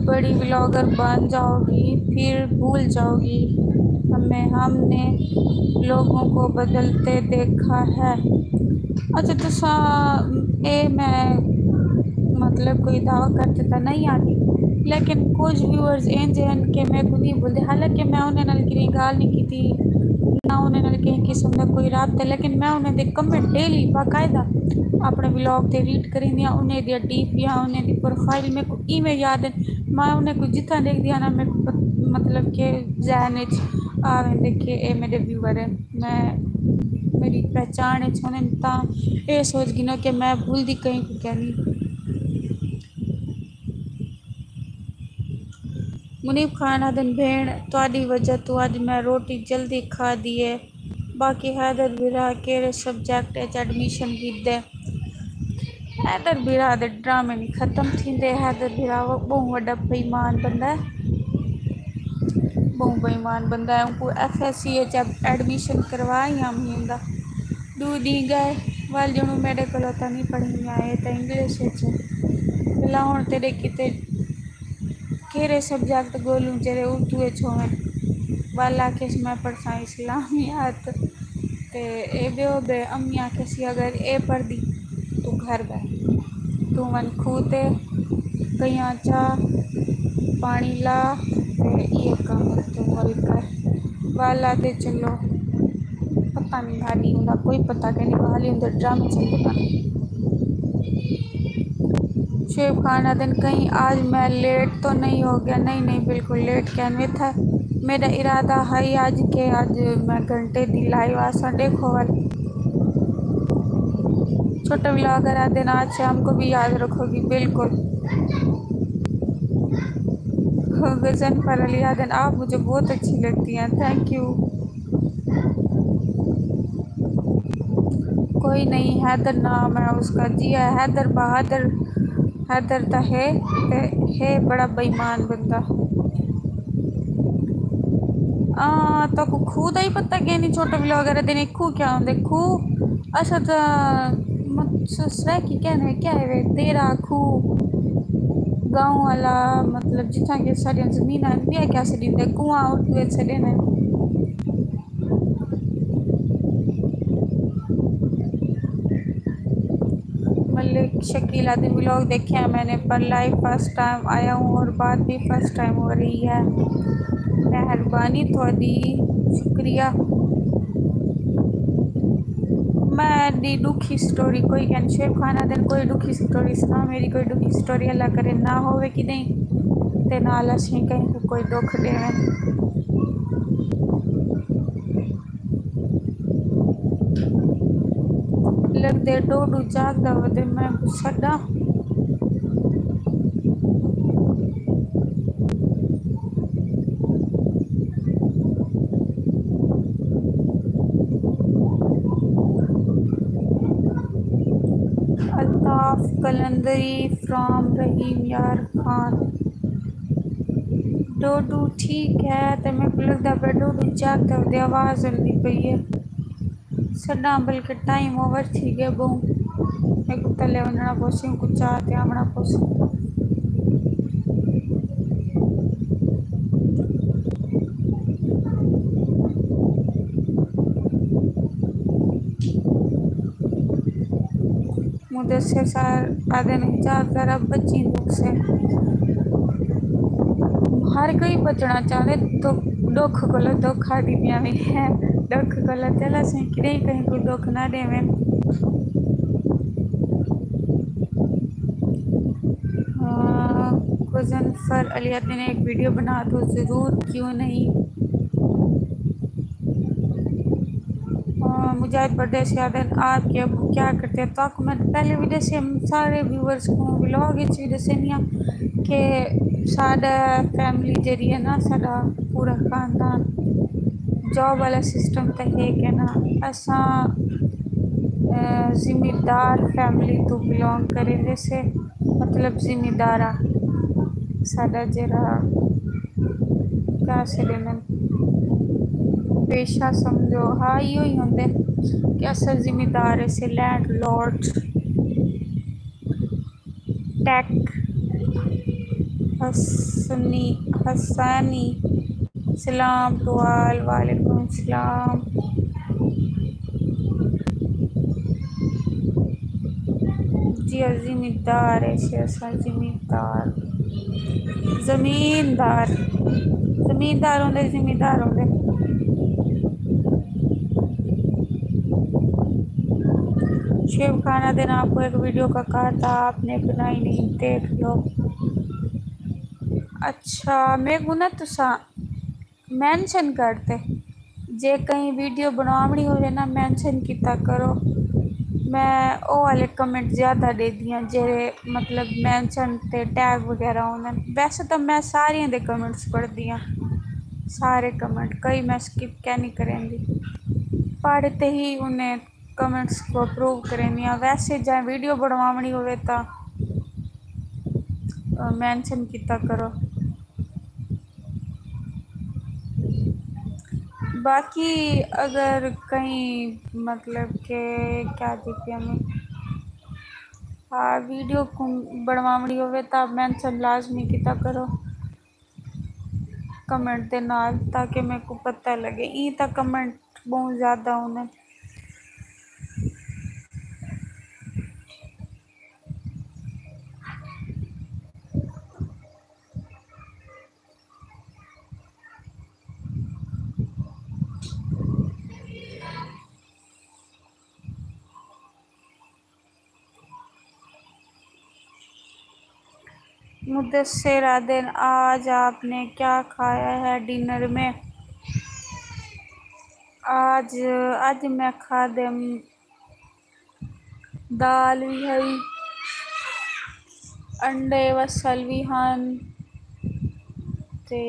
بڑی ولاگر بن جاؤ گی، پھر بھول جاؤ گی ہمیں، ہم نے لوگوں کو بدلتے دیکھا ہے۔ اچھا، تساں، اے میں مطلب کوئی دعویٰ کرتے تاں نہیں آندی، لیکن کچھ ویورز انج ہن کہ میکوں نہیں بھلدے، حالانکہ میں انہیں نال کہیں ڳالھ نہیں کیتی، نہ انہیں نال کہیں قسم دا کوئی رابطہ، لیکن میں انہیں دے کمنٹ ڈیلی باقاعدہ اپݨے ولاگ تے ریڈ کریندی ہاں، انہیں دیاں ڈی پیاں، انہیں دی پروفائل میکوں ایویں یاد ہن، میں انہیں کوں جتھاں ݙیکھدی ہاں نا، میکوں پت-، مطلب کہ ذہن وچ آ ویندے کہ اے میݙے ویور ہن۔ میں، میݙی پہچاݨ وچ ہونن تاں اے سوچ گھنو کہ میں بھلدی کہیں کوں کینی۔ منیب خان آدھن، بھیݨ، تہاݙی وجہ توں اڄ میں روٹی جلدی کھادی ہے۔ باقی حیدر بھرا کیڑھے سبجیکٹ اچ ایڈمیشن گھدے؟ حیدر بھرا دے ڈرامے نہیں ختم تھیندے۔ حیدر بھرا ٻہوں وݙا بے ایمان بندہ ہے، ٻہوں بے ایمان بندہ ہے۔ اونکوں ایف ایس سی اچ ایڈمیشن کروا ہی ہم ہی ہوندا۔ ݙو ݙینہہ ڳئے، ول ڄݨوں میݙے کولوں تاں نہیں پڑھیاں، اے تاں انگلش اچ ہے۔ اللہ ہݨ تیݙے کیتے کیڑھے سبجیکٹ ڳولوں جیڑھے اردو وچ ہوون؟ ول آکھیس میں پڑھساں اسلامیات۔ تے اے ٻیو ٻئے امی آکھیسی اگر اے پڑھدی توں گھر ٻہہ، توں ونڄ کھوہ تے کئیاں چا پاݨی لا تے ایہ کم توں ول کر۔ ول آہدے چلو پتہ نی حالی اوندا کوئی پتہ کینی، حالی اوندے ڈرامے چلدے پن۔ شعیب خان آہدن کہیں آج میں لیٹ تو نہیں ہو گیا؟ نہیں نہیں، بالکل لیٹ کینویں تھا۔ میرا ارادہ ہئی اج کہ اج میں گھنٹے دی لائیو آساں، ݙیکھو ول۔ چھوٹا ولاگر آہدن آج شام کو بھی یاد رکھو گی، بالکل۔ غضنفر علی آہدن آپ مجھے بہت اچھی لگتی ہیں، تھینک یو۔ کوئی نہیں، حیدر نام ہے اس کا۔ جی ہے حیدر بہادر، حیدر تاں ہے، تے ہے بڑا بےایمان بندہ۔ آ، تاکوں کھوہ دا ہی پتہ کینی؟ چھوٹے ولاگر آہدن کھوہ کیا ہوندے؟ کھوہ، اساں تاں مت-، س-، سرائیکی کہنے کیا ہے وے؟ تیرا کھوہ، گاؤں والا، مطلب جتھاں کہ ساݙیاں زمیناں ہن، ٻیا کیا سݙیندے؟ کنواں اردو وچ سݙیندے۔ ملک شکیل آہدن ولاگ دیکھے ہیں میں نے، پر لائیو فرسٹ ٹائم آیا ہوں اور بات بھی فرسٹ ٹائم ہو رہی ہے۔ مہربانی تہاݙی، شکریہ۔ میں دی ݙکھی سٹوری کوئی کین، شعیب خان آہدن کوئی ݙکھی سٹوری سݨا، میری کوئی ݙکھی سٹوری اللہ کرے نہ ہووے کݙہیں، تے نال اسیں کہیں کوں کوئی ݙکھ ݙیویں۔ لڳدے ݙوݙو جاڳدا ودے، میں کوں سݙاں۔ الطاف قلندری فرام رحیم یار خان۔ ڈوڈو ٹھیک ہے، تے میکوں لڳدا پیا ڈوڈو جاڳدا ودے، آواز آندی پئی ہے۔ سݙاں بلکہ ٹائم اوور تھی ڳئے ٻہوں، میکوں تلے ونڄݨا پوسی، اونکوں چا تے آوݨا پوسی۔ مدثر سر آہدن، حجاب ذرا بچیں ݙکھسے۔ ہر کوئی بچݨا چاہندے، تو ݙکھ کولو، ݙکھ آہدی پیاں وی ہے، ݙکھ کولو۔ چل اسیں کݙہیں کہیں کوں ݙکھ نہ ݙیویں۔ آ، غضنفر علی آہدن ایک ویڈیو بنا دو ضرور، کیوں نہیں؟ آ، مجاہد پردیسی آہدن، آپ کے ابو کیا کرتے ہیں؟ تہاکوں میں پہلے وی ݙسے، سارے ویورز کوں ولاگ وچ وی ݙسیندی ہاں کہ ساݙا فیملی جیڑھی ہے نا، ساݙا پورا خاندان جاب والا سسٹم تے ہے کہ نا، اساں، آ، ذمہ دار فیملی توں بلانگ کریندے سے۔ مطلب ذمہ دار آ ساݙا جیڑھا کیا سݙیندن، پیشہ سمجھو، ہا ایہو ہی ہوندے کہ اساں ذمہ دار ہیسے، لینڈ لارڈ۔ ٹیک حسنی، حسانی۔ سلام ٹو آل، وعلیکم السلام۔ جی، زمیندار ہے، شیر شاہ زمیندار، زمیندار، زمیندار ہوندے، زمیندار ہوندے۔ شعیب خان آہدن، آپ کو ایک ویڈیو کا کہا تھا، آپ نے بنائی نہیں، دیکھ لو۔ اچھا، میکوں نا تساں مینشن کر تے، جے کہیں ویڈیو بݨواوݨی ہووے نا، مینشن کیتا کرو۔ میں او والے کمنٹ زیادہ ݙیندی ہاں جیڑھے مطلب مینشن تے ٹیگ وغیرہ ہوندن۔ ویسے تاں میں ساریاں دے کمنٹس پڑھدی ہاں، سارے کمنٹ، کئی میں سکپ کینی کریندی، پڑھ تے ہی انہیں کمنٹس کوں اپروو کریندی ہاں۔ ویسے جیں ویڈیو بݨواوݨی ہووے تاں، آ، مینشن کیتا کرو۔ باقی اگر کہیں مطلب کہ کیا چیتے ہمیں، آ، ویڈیو کوں بݨواوݨی ہووے تاں مینشن لازمی کیتا کرو۔ کمنٹ دے نال، تاکہ میکوں پتہ لگے۔ ایں تاں کمنٹ ٻہوں زیادہ ہوندن۔ مدثر آہدن، آج آپ نے کیا کھایا ہے ڈنر میں؟ آج، اڄ میں کھادم، دال وی ہئی، انڈے وسل وی ہن، تے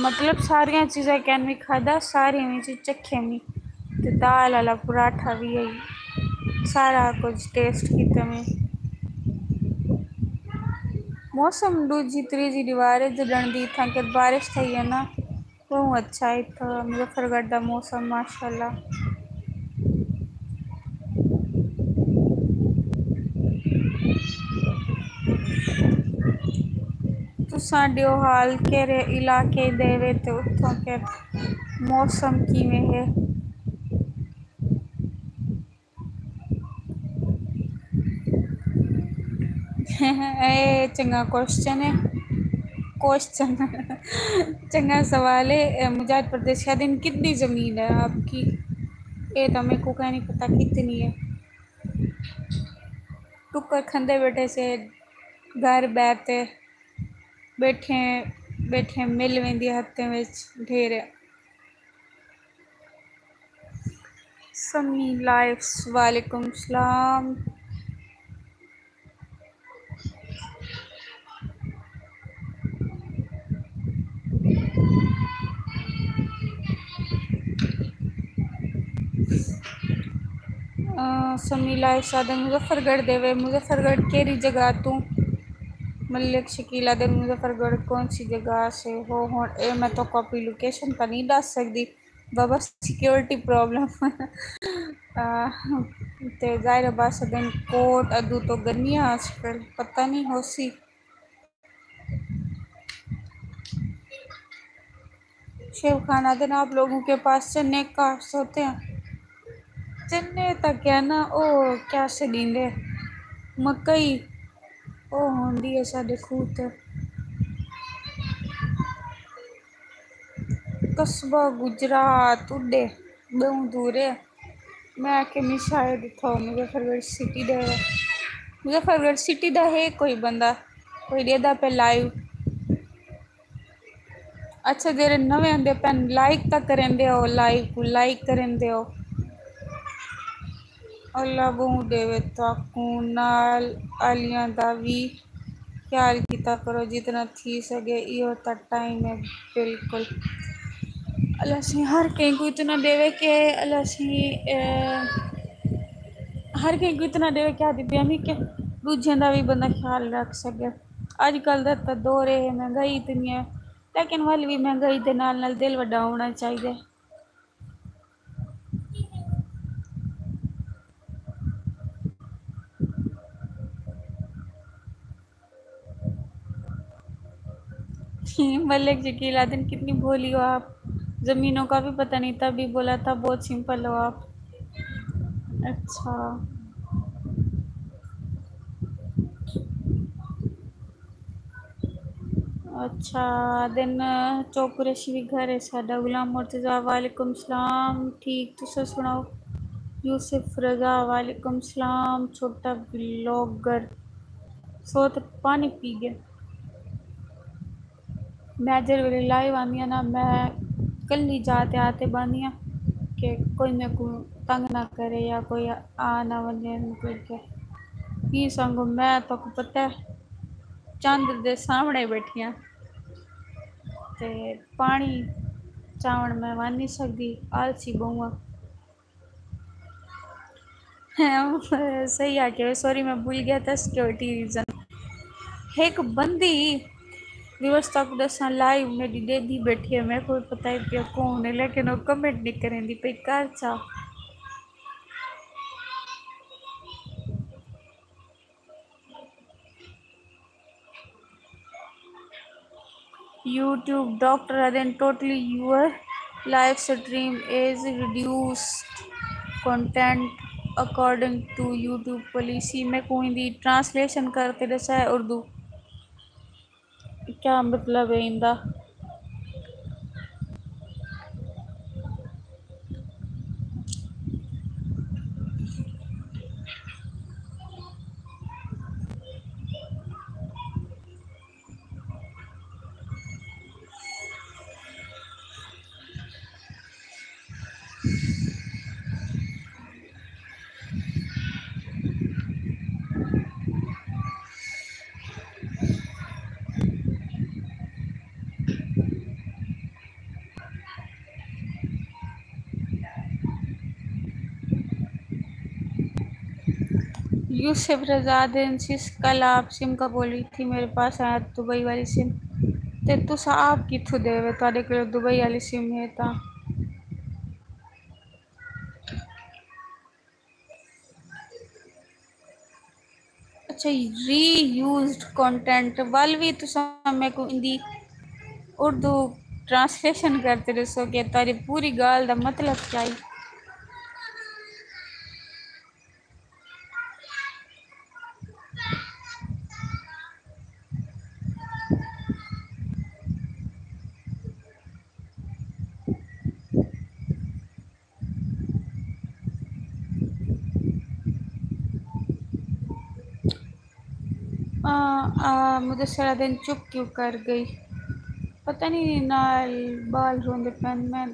مطلب ساریاں چیزاں کین وی کھادا، ساریاں وچ چکھے وی، تے دال والا پراٹھا وی ہئی، سارا کجھ ٹیسٹ کیتے میں۔ موسم ݙوجھی تریجھی ݙیوار ہے جݙݨ دی اتھاں کہ بارش تھئی ہے نا، ٻہوں اچھا ہے اتھاں مظفر گڑھ دا موسم، ماشاءاللہ۔ تساں ݙیو حال کیڑھے علاقے دے وے تے اتھوں کے موسم کیویں ہے؟ اے چنگا کوشچن ہے۔ کوشچن، چنگا سوال ہے۔ اے مجاہد پردیسی آہدن، کتنی زمین ہے آپ کی؟ اے تاں میکوں کائنی پتہ کتنی ہے۔ ٹکر کھندے ٻیٹھے سے، گھر ٻہہ تے ٻیٹھے، ٻیٹھے مل ویندی ہتھیں وچ ڈھیر۔ سمی لائفس، وعلیکم السلام۔ آ، سمی لائفس آہدن، مظفر گڑھ دے وے، مظفر گڑھ کیڑھی جگہ توں؟ ملک شکیل آہدن، مظفر گڑھ کون سی جگہ سے ہو؟ ہݨ اے میں تہاکوں اپݨی لوکیشن تاں نہیں ݙس سڳدی، بابا سیکیورٹی پرابلم۔ آ، تے ظاہر عباس آہدن، کوٹ ادو تو گنی آج کل پتہ نہیں ہوسی۔ شیو خان آہدن، آپ لوگوں کے پاس چنے کہاں سے ہوتے ہیں؟ چنے تاں کیا نا، او کیا سے ݙیندے، مکئی، او ہوندی ہے ساݙے کھوہ تے۔ قصبہ گجرات اݙے ٻہوں دور ہے۔ میں آکھیا میں شاید اتھاں مظفر گڑھ سٹی دا ہے۔ مظفر گڑھ سٹی دا ہے کوئی بندہ، کوئی ݙیہدا پئے لائیو؟ اچھا، جیڑھے نویں آندے پئن، لائک تاں کریندے ہو، لائیو کوں لائک کریندے ہو۔ اللہ ٻہوں ݙیوے تہاکوں، نال آلیاں دا وی خیال کیتا کرو، جتنا تھی سڳے، ایہو تاں ٹائم ہے۔ بالکل، اللہ سئیں ہر کہیں کوں اتنا ݙیوے کہ اللہ سئیں، اے، ہر کہیں کوں اتنا ݙیوے کہ آہدی پئی ہمی کہ ݙوجھیں دا وی بندہ خیال رکھ سڳے۔ اڄ کل دا تاں دور ہے، مہنگائی اتنی ہے، لیکن ول وی مہنگائی دے نال نال دل وݙا ہوݨا چاہیدے۔ ملک شکیل آہدن، کتنی بھولی ہو آپ، زمینوں کا بھی پتہ نہیں، تب بھی بولا تھا، بہت سمپل ہو آپ۔ اچھا۔ اچھا، دن چوک قریشی بھی گھر ہے ساڈا۔ غلام مرتضی، وعلیکم السلام، ٹھیک، تساں سݨاؤ؟ یوسف رضا، وعلیکم السلام۔ چھوٹا بلاگر، سو تے پانی پی ڳئے۔ میں جیڑھے ویلے لائیو آندی ہاں نا، میں کلھی جا تے آ تے ٻاہندی ہاں کہ کوئی میکوں تنگ نہ کرے یا کوئی آ نہ ونڄے، مطلب کہ ایں سانگوں میں تہاکوں پتہ ہے چندر دے سامݨے ٻیٹھی ہاں تے پاݨی چاوݨ میں ونڄ نی سڳدی، آلسی ٻہوں ہاں۔ صحیح آکھیا، سوری میں بھل ڳیا تھا سیکیورٹی ریزن۔ ہک بندی ویورز تہاکوں ݙساں، لائیو میݙی ݙیدھی ٻیٹھی ہے، میکوں پتہ ہی پیا کون ہے، لیکن او کمنٹ نی کریندی پئی، کر چا۔ YouTube doctor آہدن totally your live stream is reduced content according to YouTube policy. میکوں ایندی ٹرانسلیشن کر تے ݙسائے اردو، کیا مطلب ہے ایندا؟ یوسف رضا آہدن، سس کل آپ سم کا بولی تھی، میرے پاس آیا دبئی والی سم، تے تساں آپ کتھوں ݙیوے، تہاݙے کول دبئی والی سم ہے تاں؟ اچھا، ری یوزڈ کانٹینٹ ول وی تساں میکوں ایندی اردو ٹرانسلیشن کر تے ݙسو کہ تہاݙی پوری ڳالھ دا مطلب کیا ہئی؟ آ، آ، مدثر آہدن چپ کیوں کر ڳئی؟ پتہ نی نال ٻال روندے پن، میں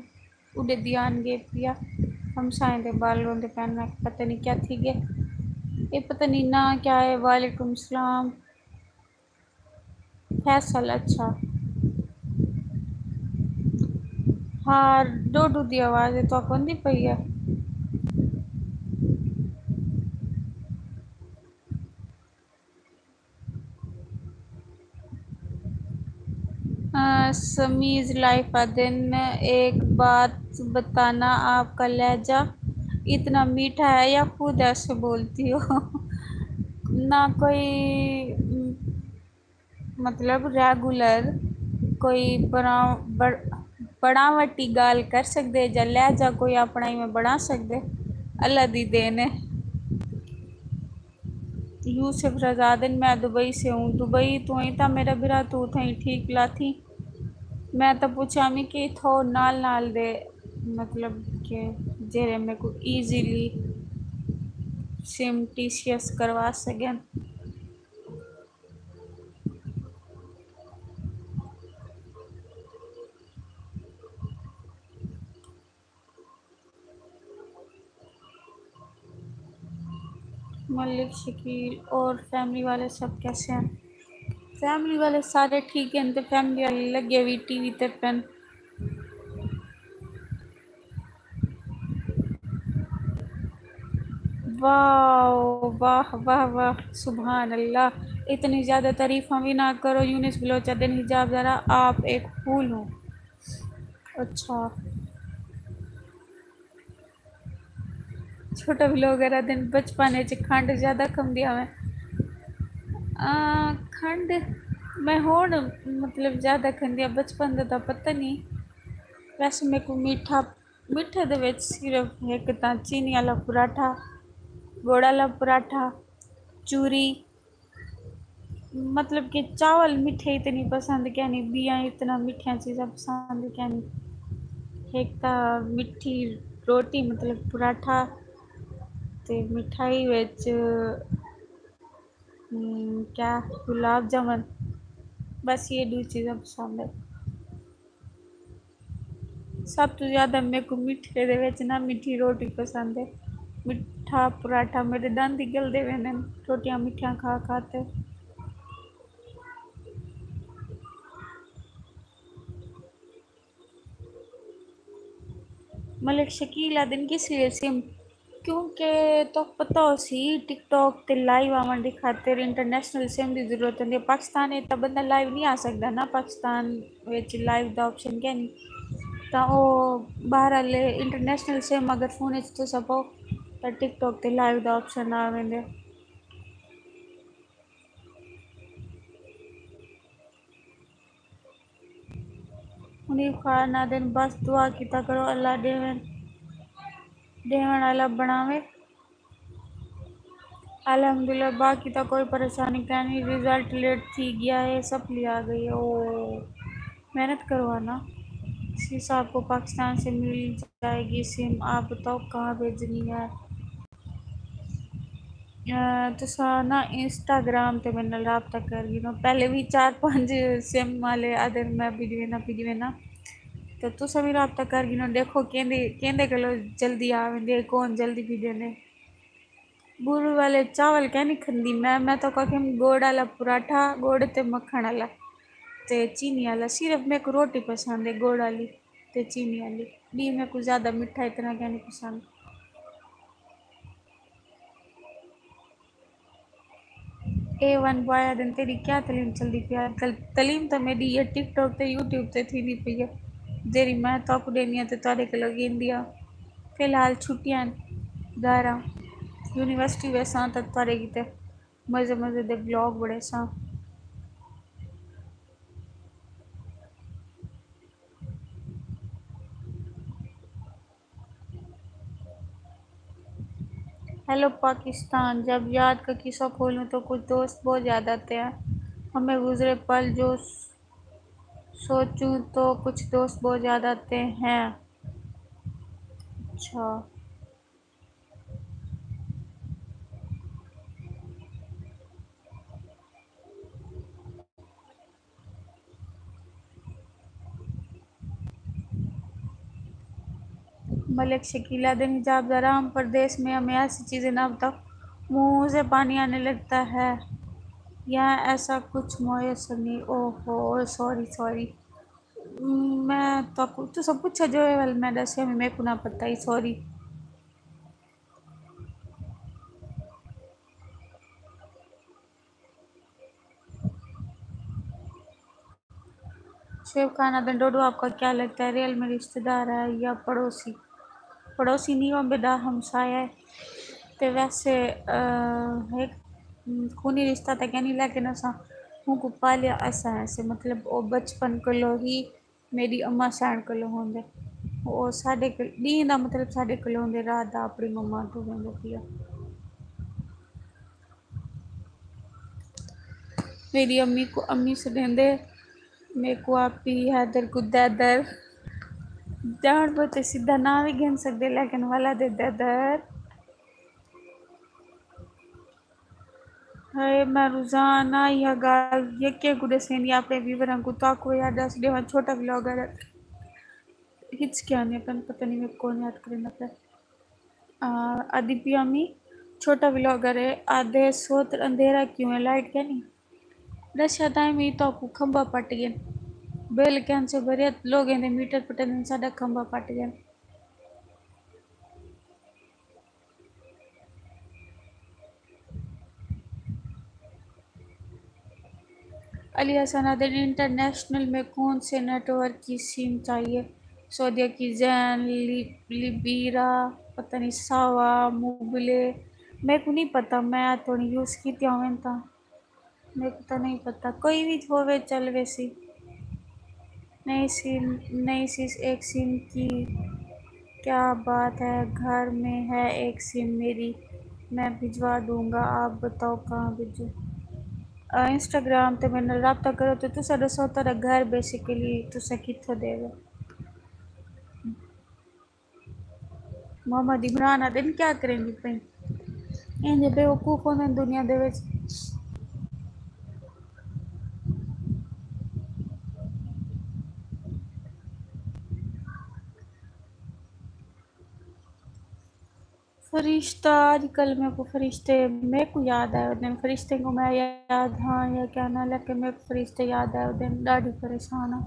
اݙے دھیان ڳئے پیا، ہمسائیں دے ٻال روندے پن، میں پتہ نی کیا تھی ڳئے۔ اے پتہ نی ناں کیا ہے۔ وعلیکم السلام۔ فیصل، اچھا۔ ہا، ڈوڈو دی آواز ہے، تہاکوں آندی پئی ہے؟ آ، سمیز لائف آہدن، ایک بات بتانا، آپ کا لہجہ اتنا میٹھا ہے یا خود ایسے بولتی ہو؟ نہ کوئی مطلب ریگولر کوئی بݨا-، بݨ-، بݨاوٹی ڳالھ کر سڳدے یا لہجہ کوئی اپݨا ایویں بݨا سڳدے، اللہ دی دین ہے۔ یوسف رضا آہدن، میں دبئی سے ہوں۔ دبئی توں ہیں تاں میرا بھرا، توں اتھائیں ٹھیک لاتھی۔ میں تاں پچھامی کہ اتھوں نال نال دے مطلب کہ جیڑھے میکوں ایزیلی سم ٹی سی ایس کروا سڳن۔ ملک شکیل اور فیملی والے سب کیسے ہیں؟ فیملی والے سارے ٹھیک ہیں، تے فیملی والے لڳے وی ٹی وی تے پن۔ واہ، واہ، واہ، واہ، سبحان اللہ۔ اتنی زیادہ تعریفاں وی نہ کرو۔ یونس بلوچ آہدن، حجاب ذرا آپ ایک پھول ہوں۔ اچھا۔ چھوٹا ولاگر آہدن، بچپن اچ کھنڈ زیادہ کھمدی ہاویں۔ آ، کھنڈ میں ہݨ مطلب زیادہ کھندی ہاں، بچپن دا تاں پتہ نی۔ ویسے میکوں میٹھا، میٹھے دے وچ صرف ہک تاں چینی والا پراٹھا، ڳڑ والا پراٹھا، چوری، مطلب کہ چاول مٹھے اتنی پسند کینی، ٻیاں اتنا مٹھیاں چیزاں پسند کینی۔ ہک تاں مٹھی روٹی، مطلب پراٹھا، تے مٹھائی وچ، ہم، کیا، گلاب جامن، بس یہ ݙو چیزاں پسند ہے۔ سب توں زیادہ میکوں مٹھے دے وچ نا مٹھی روٹی پسند ہے۔ مٹھا پراٹھا میݙے ݙند ہی ڳلدے ویندن، روٹیاں مٹھیاں کھا کھا تے۔ ملک شکیل آہدن، کس لیے سم؟ کیونکہ تہاکوں پتہ ہوسی ٹک ٹاک تے لائیو آوݨ دی خاطر انٹرنیشنل سم دی ضرورت ہوندی ہے۔ پاکستان اچ تاں بندہ لائیو نہیں آ سڳدا نا، پاکستان وچ لائیو دا آپشن کینی۔ تاں او بہرحال انٹرنیشنل سم اگر فون اچ تساں پاؤ تاں ٹک ٹاک تے لائیو دا آپشن آ ویندے۔ منیب خان آہدن، بس دعا کیتا کرو، اللہ ݙیوݨ ݙیوݨ آلا بݨاوے۔ الحمدللہ، باقی تاں کوئی پریشانی کائنی، رزلٹ لیٹ تھی ڳیا ہے، سپلی آ ڳئی ہے۔ او محنت کرو نا، سی صاحب کو پاکستان سے مل جائے گی سم، آپ بتاؤ کہاں بھیجنی ہے؟ تساں نا انسٹاگرام تے میرے نال رابطہ کر گھنو۔ پہلے بھی چار پنج سم والے آدھے میں بھیجوے نا، بھیجوے نا۔ تو تساں بھی رابطہ کر گھنو، ݙیکھو کیندے کیندے کولو جلدی آ ویندے، کون جلدی بھیجے نے۔ بورو والے چاول کائنی کھندی میں، میں تو کاکھیم گوڑ والا پراٹھا، گوڑ تے مکھن والا تے چینی والا، صرف میکوں روٹی پسند ہے گوڑ والی تے چینی والی، ٻی میکوں زیادہ مٹھا اتنا کائنی پسند۔ اے ون بوائے آہدن، تیݙی کیا تعلیم چلدی پئی اڄ کل؟ تعلیم تاں میݙی اے ٹک ٹاک تے یوٹیوب تے تھیندی پئی ہے، جیڑھی میں تہاکوں ݙیندی ہاں تے تہاݙے کولوں گھندی ہاں۔ فی الحال چھٹیاں ہن، گھر آں، یونیورسٹی ویساں تاں تہاݙے کیتے مزے مزے دے ولاگ بݨیساں۔ ہیلو پاکستان، جب یاد کا قصہ کھولوں تو کچھ دوست بہت یاد آتے ہیں، ہمیں گزرے پل جو سوچوں تو کچھ دوست بہت یاد آتے ہیں۔ اچھا۔ ملک شکیل آہدن، حجاب دارام پردیس میں ہمیں ایسی چیزیں نہ بتاؤ، منہ سے پانی آنے لگتا ہے، یہاں ایسا کچھ میسر نہیں۔ او ہو، سوری سوری، میں تو تساں پوچھا جو ہے، ول میں ݙسیا میں، میکوں نہ پتہ ہی، سوری۔ شعیب خان آہدن، ڈوڈو آپ کا کیا لگتا ہے، ریئل میں رشتہ دار ہے یا پڑوسی؟ پڑوسی نہیں، او میݙا ہمسایہ ہے۔ تے ویسے ہک خونی رشتہ تاں کائنی، لیکن اساں اونکوں پالیا اساں ایسے، مطلب او بچپن کولو ہی میݙی اماں سئیݨ کولو ہوندے۔ او ساݙے کول ݙینہہ دا، مطلب ساݙے کولو ہوندے، رات دا اپݨی مما توں ویندے پیا۔ میݙی امی کوں امی سݙیندے، میکوں آپی، حیدر کوں دیدر۔ ڄاݨ بوجھ تے سدھا ناں وی گھن سڳدے، لیکن ولد ہے دیدر۔ ہائے، میں روزانہ ایہا ڳالھ یکے کوں ݙسیندی اپݨے ویوراں کوں، تہاکوں یار ݙس ݙیواں، چھوٹا ولاگر ہے۔ ہچ کیا نہیں، پن پتہ نہیں میکوں کون یاد کریندا پیا۔ آ، ادی پیا امی، چھوٹا ولاگر ہے، آہدے سوت اندھیرا کیوں ہے، لائٹ کائنی؟ ݙسیا تاں امی، تہاکوں کھمبا پٹ ڳئن، بل کائنسے بھریا، لوگیں دے میٹر پٹیندن، ساݙا کھمبا پٹ ڳئن۔ علی حسن آہدن، انٹرنیشنل میں کون سے نیٹ ورک کی سم چاہیے؟ سعودیہ کی زین، لی-، لیبیرا، پتہ نہیں، ساوا، موبلے، میکوں نہیں پتہ، میں تھوڑی یوز کیتیاں ہوون تاں۔ میکوں تاں نہیں پتہ، کوئی وی ہووے چل ویسی۔ نئی سم، نئی سس ایک سم کی کیا بات ہے، گھر میں ہے ایک سم میری، میں بھجوا دوں گا، آپ بتاؤ کہاں بھیجوں؟ آ، انسٹاگرام تے میرے نال رابطہ کرو تے تساں ݙسو تہاݙا گھر بیسیکلی تساں کتھوں دے وے۔ محمد عمران آہدن، کیا کریندی پئیں؟ اینجھے بیوقوف ہوندن دنیا دے وچ۔ فرشتہ، اڄ کل میکوں فرشتے میکوں یاد آئے ودن، فرشتے کوں میں یاد ہاں یا کیا نہ، لیکن میکوں فرشتے یاد آئے ودن، ݙاڈھی پریشان ہاں۔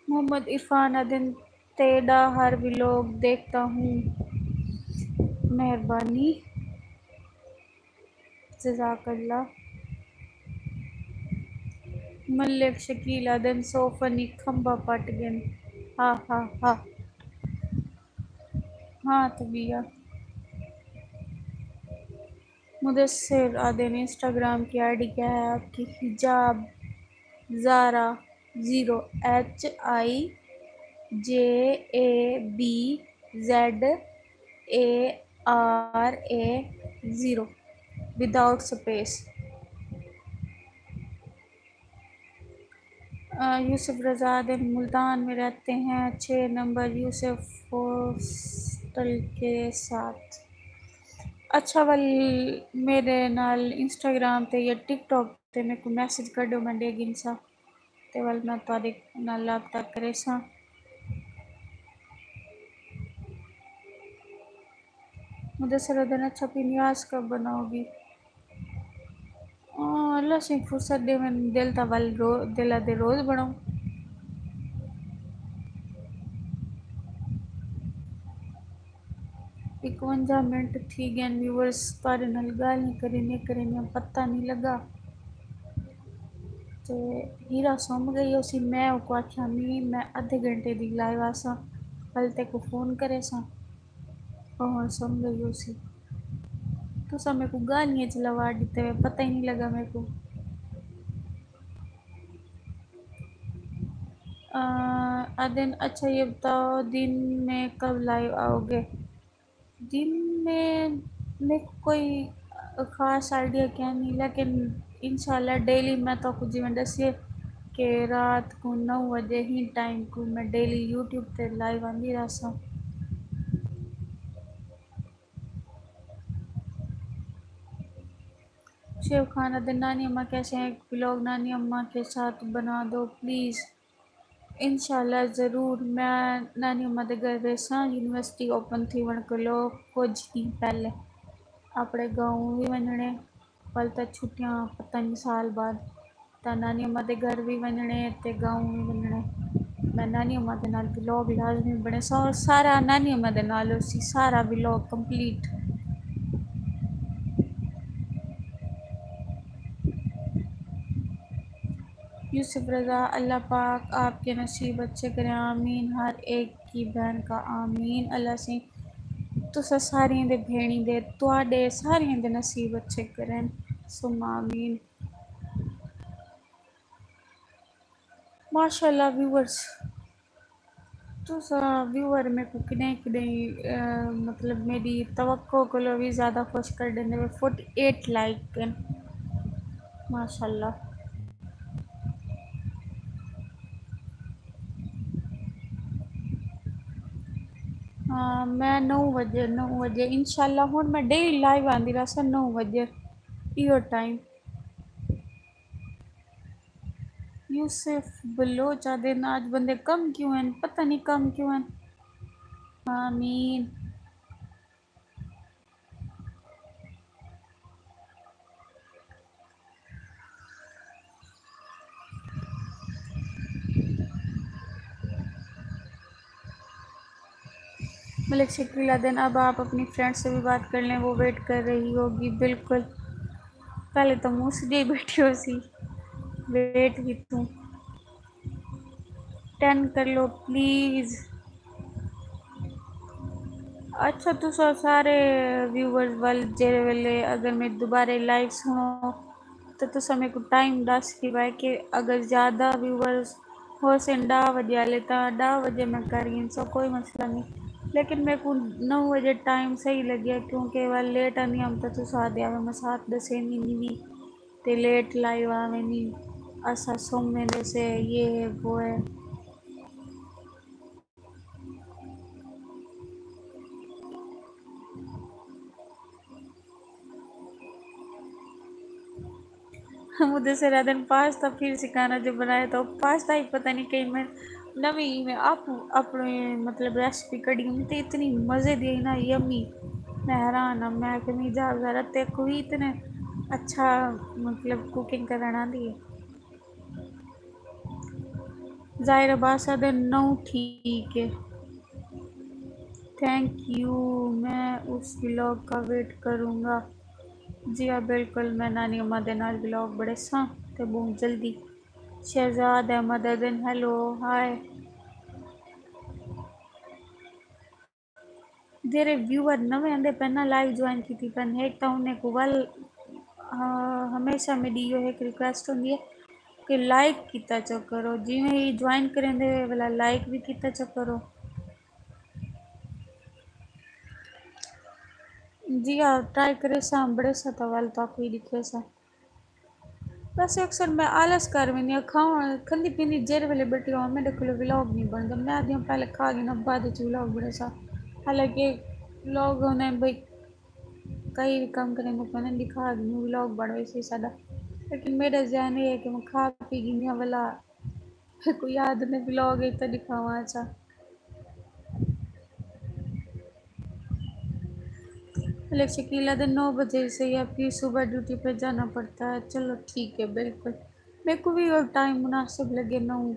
محمد عرفان آہدن، تیݙا ہر ولاگ ݙیکھدا ہوں، مہربانی۔ جزاک اللہ۔ ملک شکیل آدن سو فنی کھمبا پٹ گن۔ ہا ہا ہا۔ ہاں تو بیا۔ مدثر آدن انسٹاگرام کی آئی ڈی کیا ہے آپ کی؟ Hijab Zara zero, H I J A B Z A R A zero, without space. آ، یوسف رضا دے ملتان میں رہتے ہیں، چھ نمبر یوسف ہاسٹل کے ساتھ۔ اچھا ول میرے نال انسٹاگرام تے یا ٹک ٹاک تے میکوں میسج کڈو، میں ڈے گھنساں تے ول میں تہاڈے نال رابطہ کریساں۔ مدثر ادن اچھا پھر نیاز کب بناؤ گی؟ آں، اللہ سئیں فرصت ݙیون، دل تاں ول رو-، دل آہدے روز بݨاؤں۔ اکونجاہ منٹ تھی ڳئن ویورز، تہاݙے نال ڳالھیں کریندے کریندے پتہ نی لڳا۔ تے ہیرا سم ڳئی ہوسی، میں اوکوں آکھیا، امی، میں ادھے گھنٹے دی لائیو آساں، ول تیکوں فون کریساں۔ او ہݨ سم ڳئی ہوسی۔ تساں میکوں ڳالھیں اچ لوا ݙتے وے، پتہ ہی نی لڳا میکوں۔ آ، آدن، اچھا یہ بتاؤ، دن میں کب لائیو آؤ گے؟ دن میں میکوں کوئی خاص آئیڈیا کینی، لیکن انشاءاللہ ڈیلی میں تہاکوں جیویں ݙسیے کہ رات کوں نو وڄے ہی ٹائم کوں میں ڈیلی یوٹیوب تے لائیو آندی رہساں۔ شیو خان آدن، نانی اماں کیسے ہیں؟ ایک ولاگ نانی اماں کے ساتھ بنا دو پلیز۔ انشاءاللہ ضرور، میں نانی اماں دے گھر ویساں، یونیورسٹی اوپن تھیوݨ کولو کجھ ݙینھ پہلے اپݨے گاؤں وی ونڄݨے، ول تاں چھٹیاں پتہ نی سال بعد۔ تاں نانی اماں دے گھر وی ونڄݨے تے گاؤں وی ونڄݨے۔ میں نانی اماں دے نال ولاگ لازمی بݨیساں، اور سارا نانی اماں دے نال ہوسی، سارا ولاگ کمپلیٹ۔ یوسف رضا، اللہ پاک آپ کے نصیب اچھے کریں، آمین، ہر ایک کی بہن کا آمین۔ اللہ سئیں تساں ساریاں دے بھیݨیں دے، تہاݙے ساریاں دے نصیب اچھے کرن، ثم آمین۔ ماشاءاللہ ویورز، تساں ویور میکوں کݙہیں کݙہیں، آ، مطلب میݙی توقع کولو وی زیادہ خوش کر ݙیندے وے۔ فورٹی ایٹ لائک ہن، ماشاءاللہ۔ ہاں، میں نو وڄے، نو وڄے انشاءاللہ ہݨ میں ڈیلی لائیو آندی رہساں نو وڄے، ایہو ٹائم۔ یوسف بلوچ آہدن، آج بندے کم کیوں ہن؟ پتہ نی کم کیوں ہن۔ آمین۔ ملک شکیل آہدن، اب آپ اپنی فرینڈ سے بھی بات کر لیں، وہ ویٹ کر رہی ہوگی۔ بالکل، پہلے تو منہ سجے ہی بیٹھی ہوسی، ویٹ کیتوں۔ ٹین کر لو پلیز۔ اچھا، تساں سارے ویورز ول جیڑھے ویلے اگر میں دوبارے لائیو سݨو، تے تساں میکوں ٹائم ݙس ݙیوائے کہ اگر زیادہ ویورز ہوسن ݙاہ وڄے آلے، تاں ݙاہ وڄے میں کر گھنساں، کوئی مسئلہ نی۔ لیکن میکوں نو وڄے ٹائم صحیح لڳیا، کیونکہ ول لیٹ آندی ہم، تاں تساں آہدے آوے میں ساتھ ݙسیندی نی وی، تے لیٹ لائیو آویندی، اساں سم ویندے سے، یہ ہے، وہ ہے۔ مدثر آہدن، پاستا پھر سکھانا جو بنائے تو پاستا ہی پتہ نہیں کہیں میں نویں میں آپ اپنے مطلب ریسپی کڈی، میں تے اتنی مزے دی آئی نا، یمی۔ میں حیران ہاں، میں کہ میں جا ذرا تے کوئی اتنے اچھا مطلب کوکنگ کرنا دی۔ ظاہر عباس آہدے نو ٹھیک ہے۔ تھینک یو، میں اس ولاگ کا ویٹ کروں گا۔ جی ہاں بالکل، میں نانی اماں دے نال ولاگ بݨیساں تے ٻہوں جلدی۔ شہزاد احمد ادن، ہیلو، ہائے۔ جیرے ویور نویں آندے پن نا، لائیو جوائن کیتی پن، ہک تاں انہیں کو ول، آ، ہمیشہ میری ایہو ہک ریکویسٹ ہوندی ہے کہ لائک کیتا چا کرو، جیویں ہی جوائن کریندے وے ولا لائک بھی کیتا چا کرو۔ جی ہاں، ٹرائی کریساں، بڑیساں تاں ول تاں کوئی ݙکھیساں۔ ویسے اکثر میں آلس کر ویندی ہاں، کھاوݨ، کھندی پیندی جیڑھے ویلے ٻیٹھی ہوواں، میݙے کولوں ولاگ نہیں بݨدا۔ میں آہدی ہاں پہلے کھا کے نا بعد وچ ولاگ بݨیساں۔ حالانکہ لوگ ہوندے ہن بھئی کئی وی کم کریندے پئے ہن، ݙکھا کے ولاگ بݨ ویسی ساݙا۔ لیکن میݙا ذہن اے ہے کہ میں کھا پی گھندی ہاں ولا، پھر کوئی آہدے نے ولاگ اچ تاں ݙکھاواں۔ اچھا۔ ملک شکیل آہدے، نو بجے سے یا پھر صبح ڈیوٹی پہ جانا پڑتا ہے۔ چلو ٹھیک ہے، بالکل۔ میرے کو بھی اور ٹائم مناسب لگے نہ ہوں،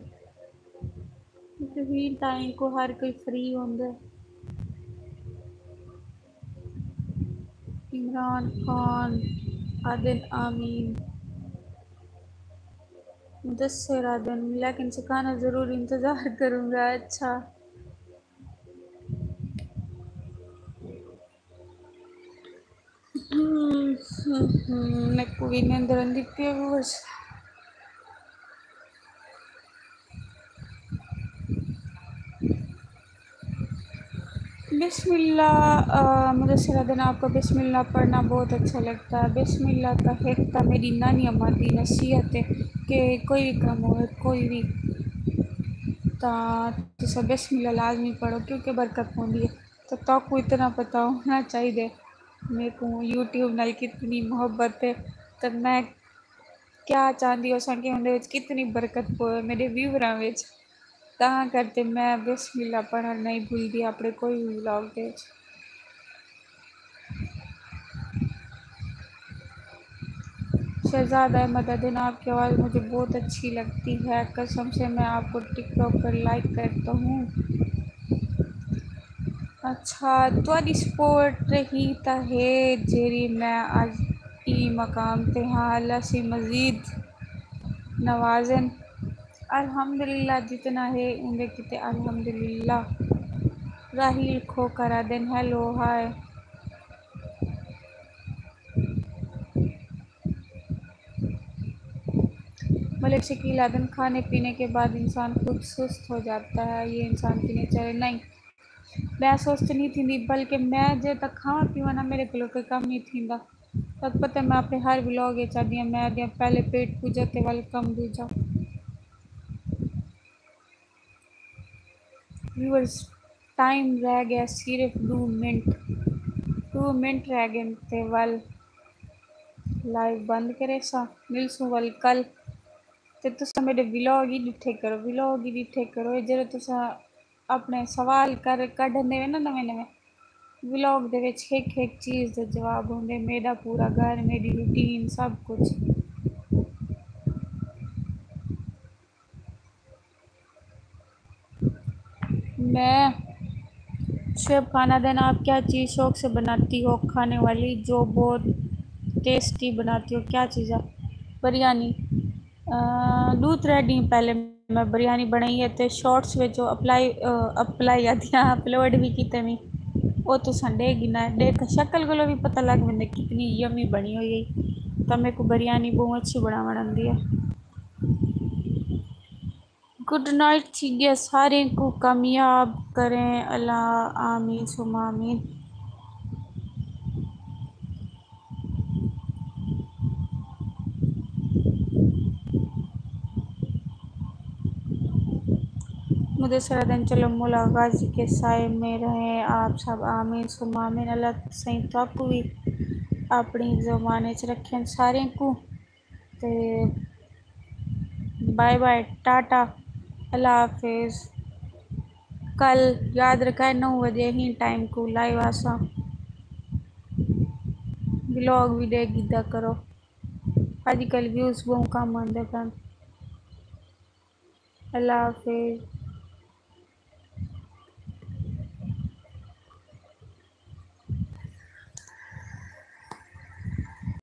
کیونکہ ہی ٹائم کو ہر کوئی فری ہوندا ہے۔ عمران خان آہدن آمین۔ مدثر آہدن، لیکن سکھانا ضرور، انتظار کروں گا۔ اچھا۔ میکوں وی نیندر آندی پئی ہے بس۔ بسم اللہ، آ، مدثر آہدن، آپ کا بسم اللہ پڑھنا بہت اچھا لگتا ہے۔ بسم اللہ تاں ہک تاں میری نانی اماں دی نصیحت ہے کہ کوئی وی کم ہوئے، کوئی وی، تاں تساں بسم اللہ لازمی پڑھو کیونکہ برکت ہوندی ہے۔ تاں تہاکوں اتنا پتہ ہونا چاہیدا ہے میکوں یوٹیوب نال کتنی محبت ہے، تے میں کیا چاہندی ہوساں کہ اوندے وچ کتنی برکت پوے میݙے ویوراں وچ۔ تاں کر تے میں بسم اللہ پڑھݨ نہیں بھلدی اپݨے کوئی وی ولاگ دے وچ۔ شہزاد احمد آہدن، آپ کی آواز مجھے بہت اچھی لگتی ہے، قسم سے میں آپ کو ٹک ٹاک پر لائک کرتا ہوں۔ اچھا، تہاݙی سپورٹ ہی تاں ہے جیڑھی میں اڄ ایں مقام تے ہاں، اللہ سئیں مزید نوازن۔ الحمدللہ، جتنا ہے اوندے کیتے الحمدللہ۔ راحیل کھوکھر آہدن، ہیلو، ہائے۔ ملک شکیل آہدن، کھانے پینے کے بعد انسان خود سست ہو جاتا ہے، یہ انسان کی نیچر ہے۔ نہیں، میں سست نہیں تھیندی، بلکہ میں جے تک کھاواں پیواں نا، میݙے کولوں کوئی کم نہیں تھیندا۔ تہاکوں پتہ ہے، میں اپݨے ہر ولاگ وچ آہدی ہاں، میں آہدی ہاں پہلے پیٹ پوجا تے ول کم دوجا۔ ویورز، ٹائم رہ ڳئے صرف ݙو منٹ، ݙو منٹ رہ ڳئے تے ول لائیو بند کریساں، ملسوں ول کل۔ تے تساں میݙے ولاگ ہی ݙٹھے کرو، ولاگ ہی ݙٹھے کرو۔ اے جیڑھے تساں اپݨے سوال کر کڈھدے وے نا نویں نویں، ولاگ دے وچ ہک ہک چیز دے جواب ہوندے، میݙا پورا گھر، میݙی روٹین، سب کچھ۔ میں، شعیب خان آہدن، آپ کیا چیز شوق سے بناتی ہو کھانے والی جو بہت ٹیسٹی بناتی ہو، کیا چیز ہے؟ بریانی۔ آ، ݙو ترے ݙینھ پہلے میں بریانی بݨائی ہے تے شارٹس وچ او اپلائی، آ، اپلائی آہدی ہاں، اپلوڈ وی کیتے میں۔ او تساں ݙیکھ گھننا، ݙیکھ شکل کولوں وی پتہ لڳ ویندے کتنی یمی بݨی ہوئی ہے۔ تاں میکوں بریانی ٻہوں اچھی بݨاوݨ آندی ہے۔ گڈ نائٹ تھی ڳیا، ساریں کوں کامیاب کریں اللہ، آمین ثم آمین۔ مدثر آہدن، چلو مولا غازی کے سائے میں رہیں آپ سب، آمین ثم آمین۔ اللہ سئیں تہاکوں وی اپݨی حفظ و امان اچ رکھن ساریں کوں۔ تے بائے بائے، ٹاٹا، اللہ حافظ۔ کل یاد رکھائے نو وجے ہی ٹائم کوں لائیو آساں، ولاگ وی ݙیکھ گھدا کرو۔ اڄ کل ویوز ٻہوں کم آندے پن۔ اللہ حافظ۔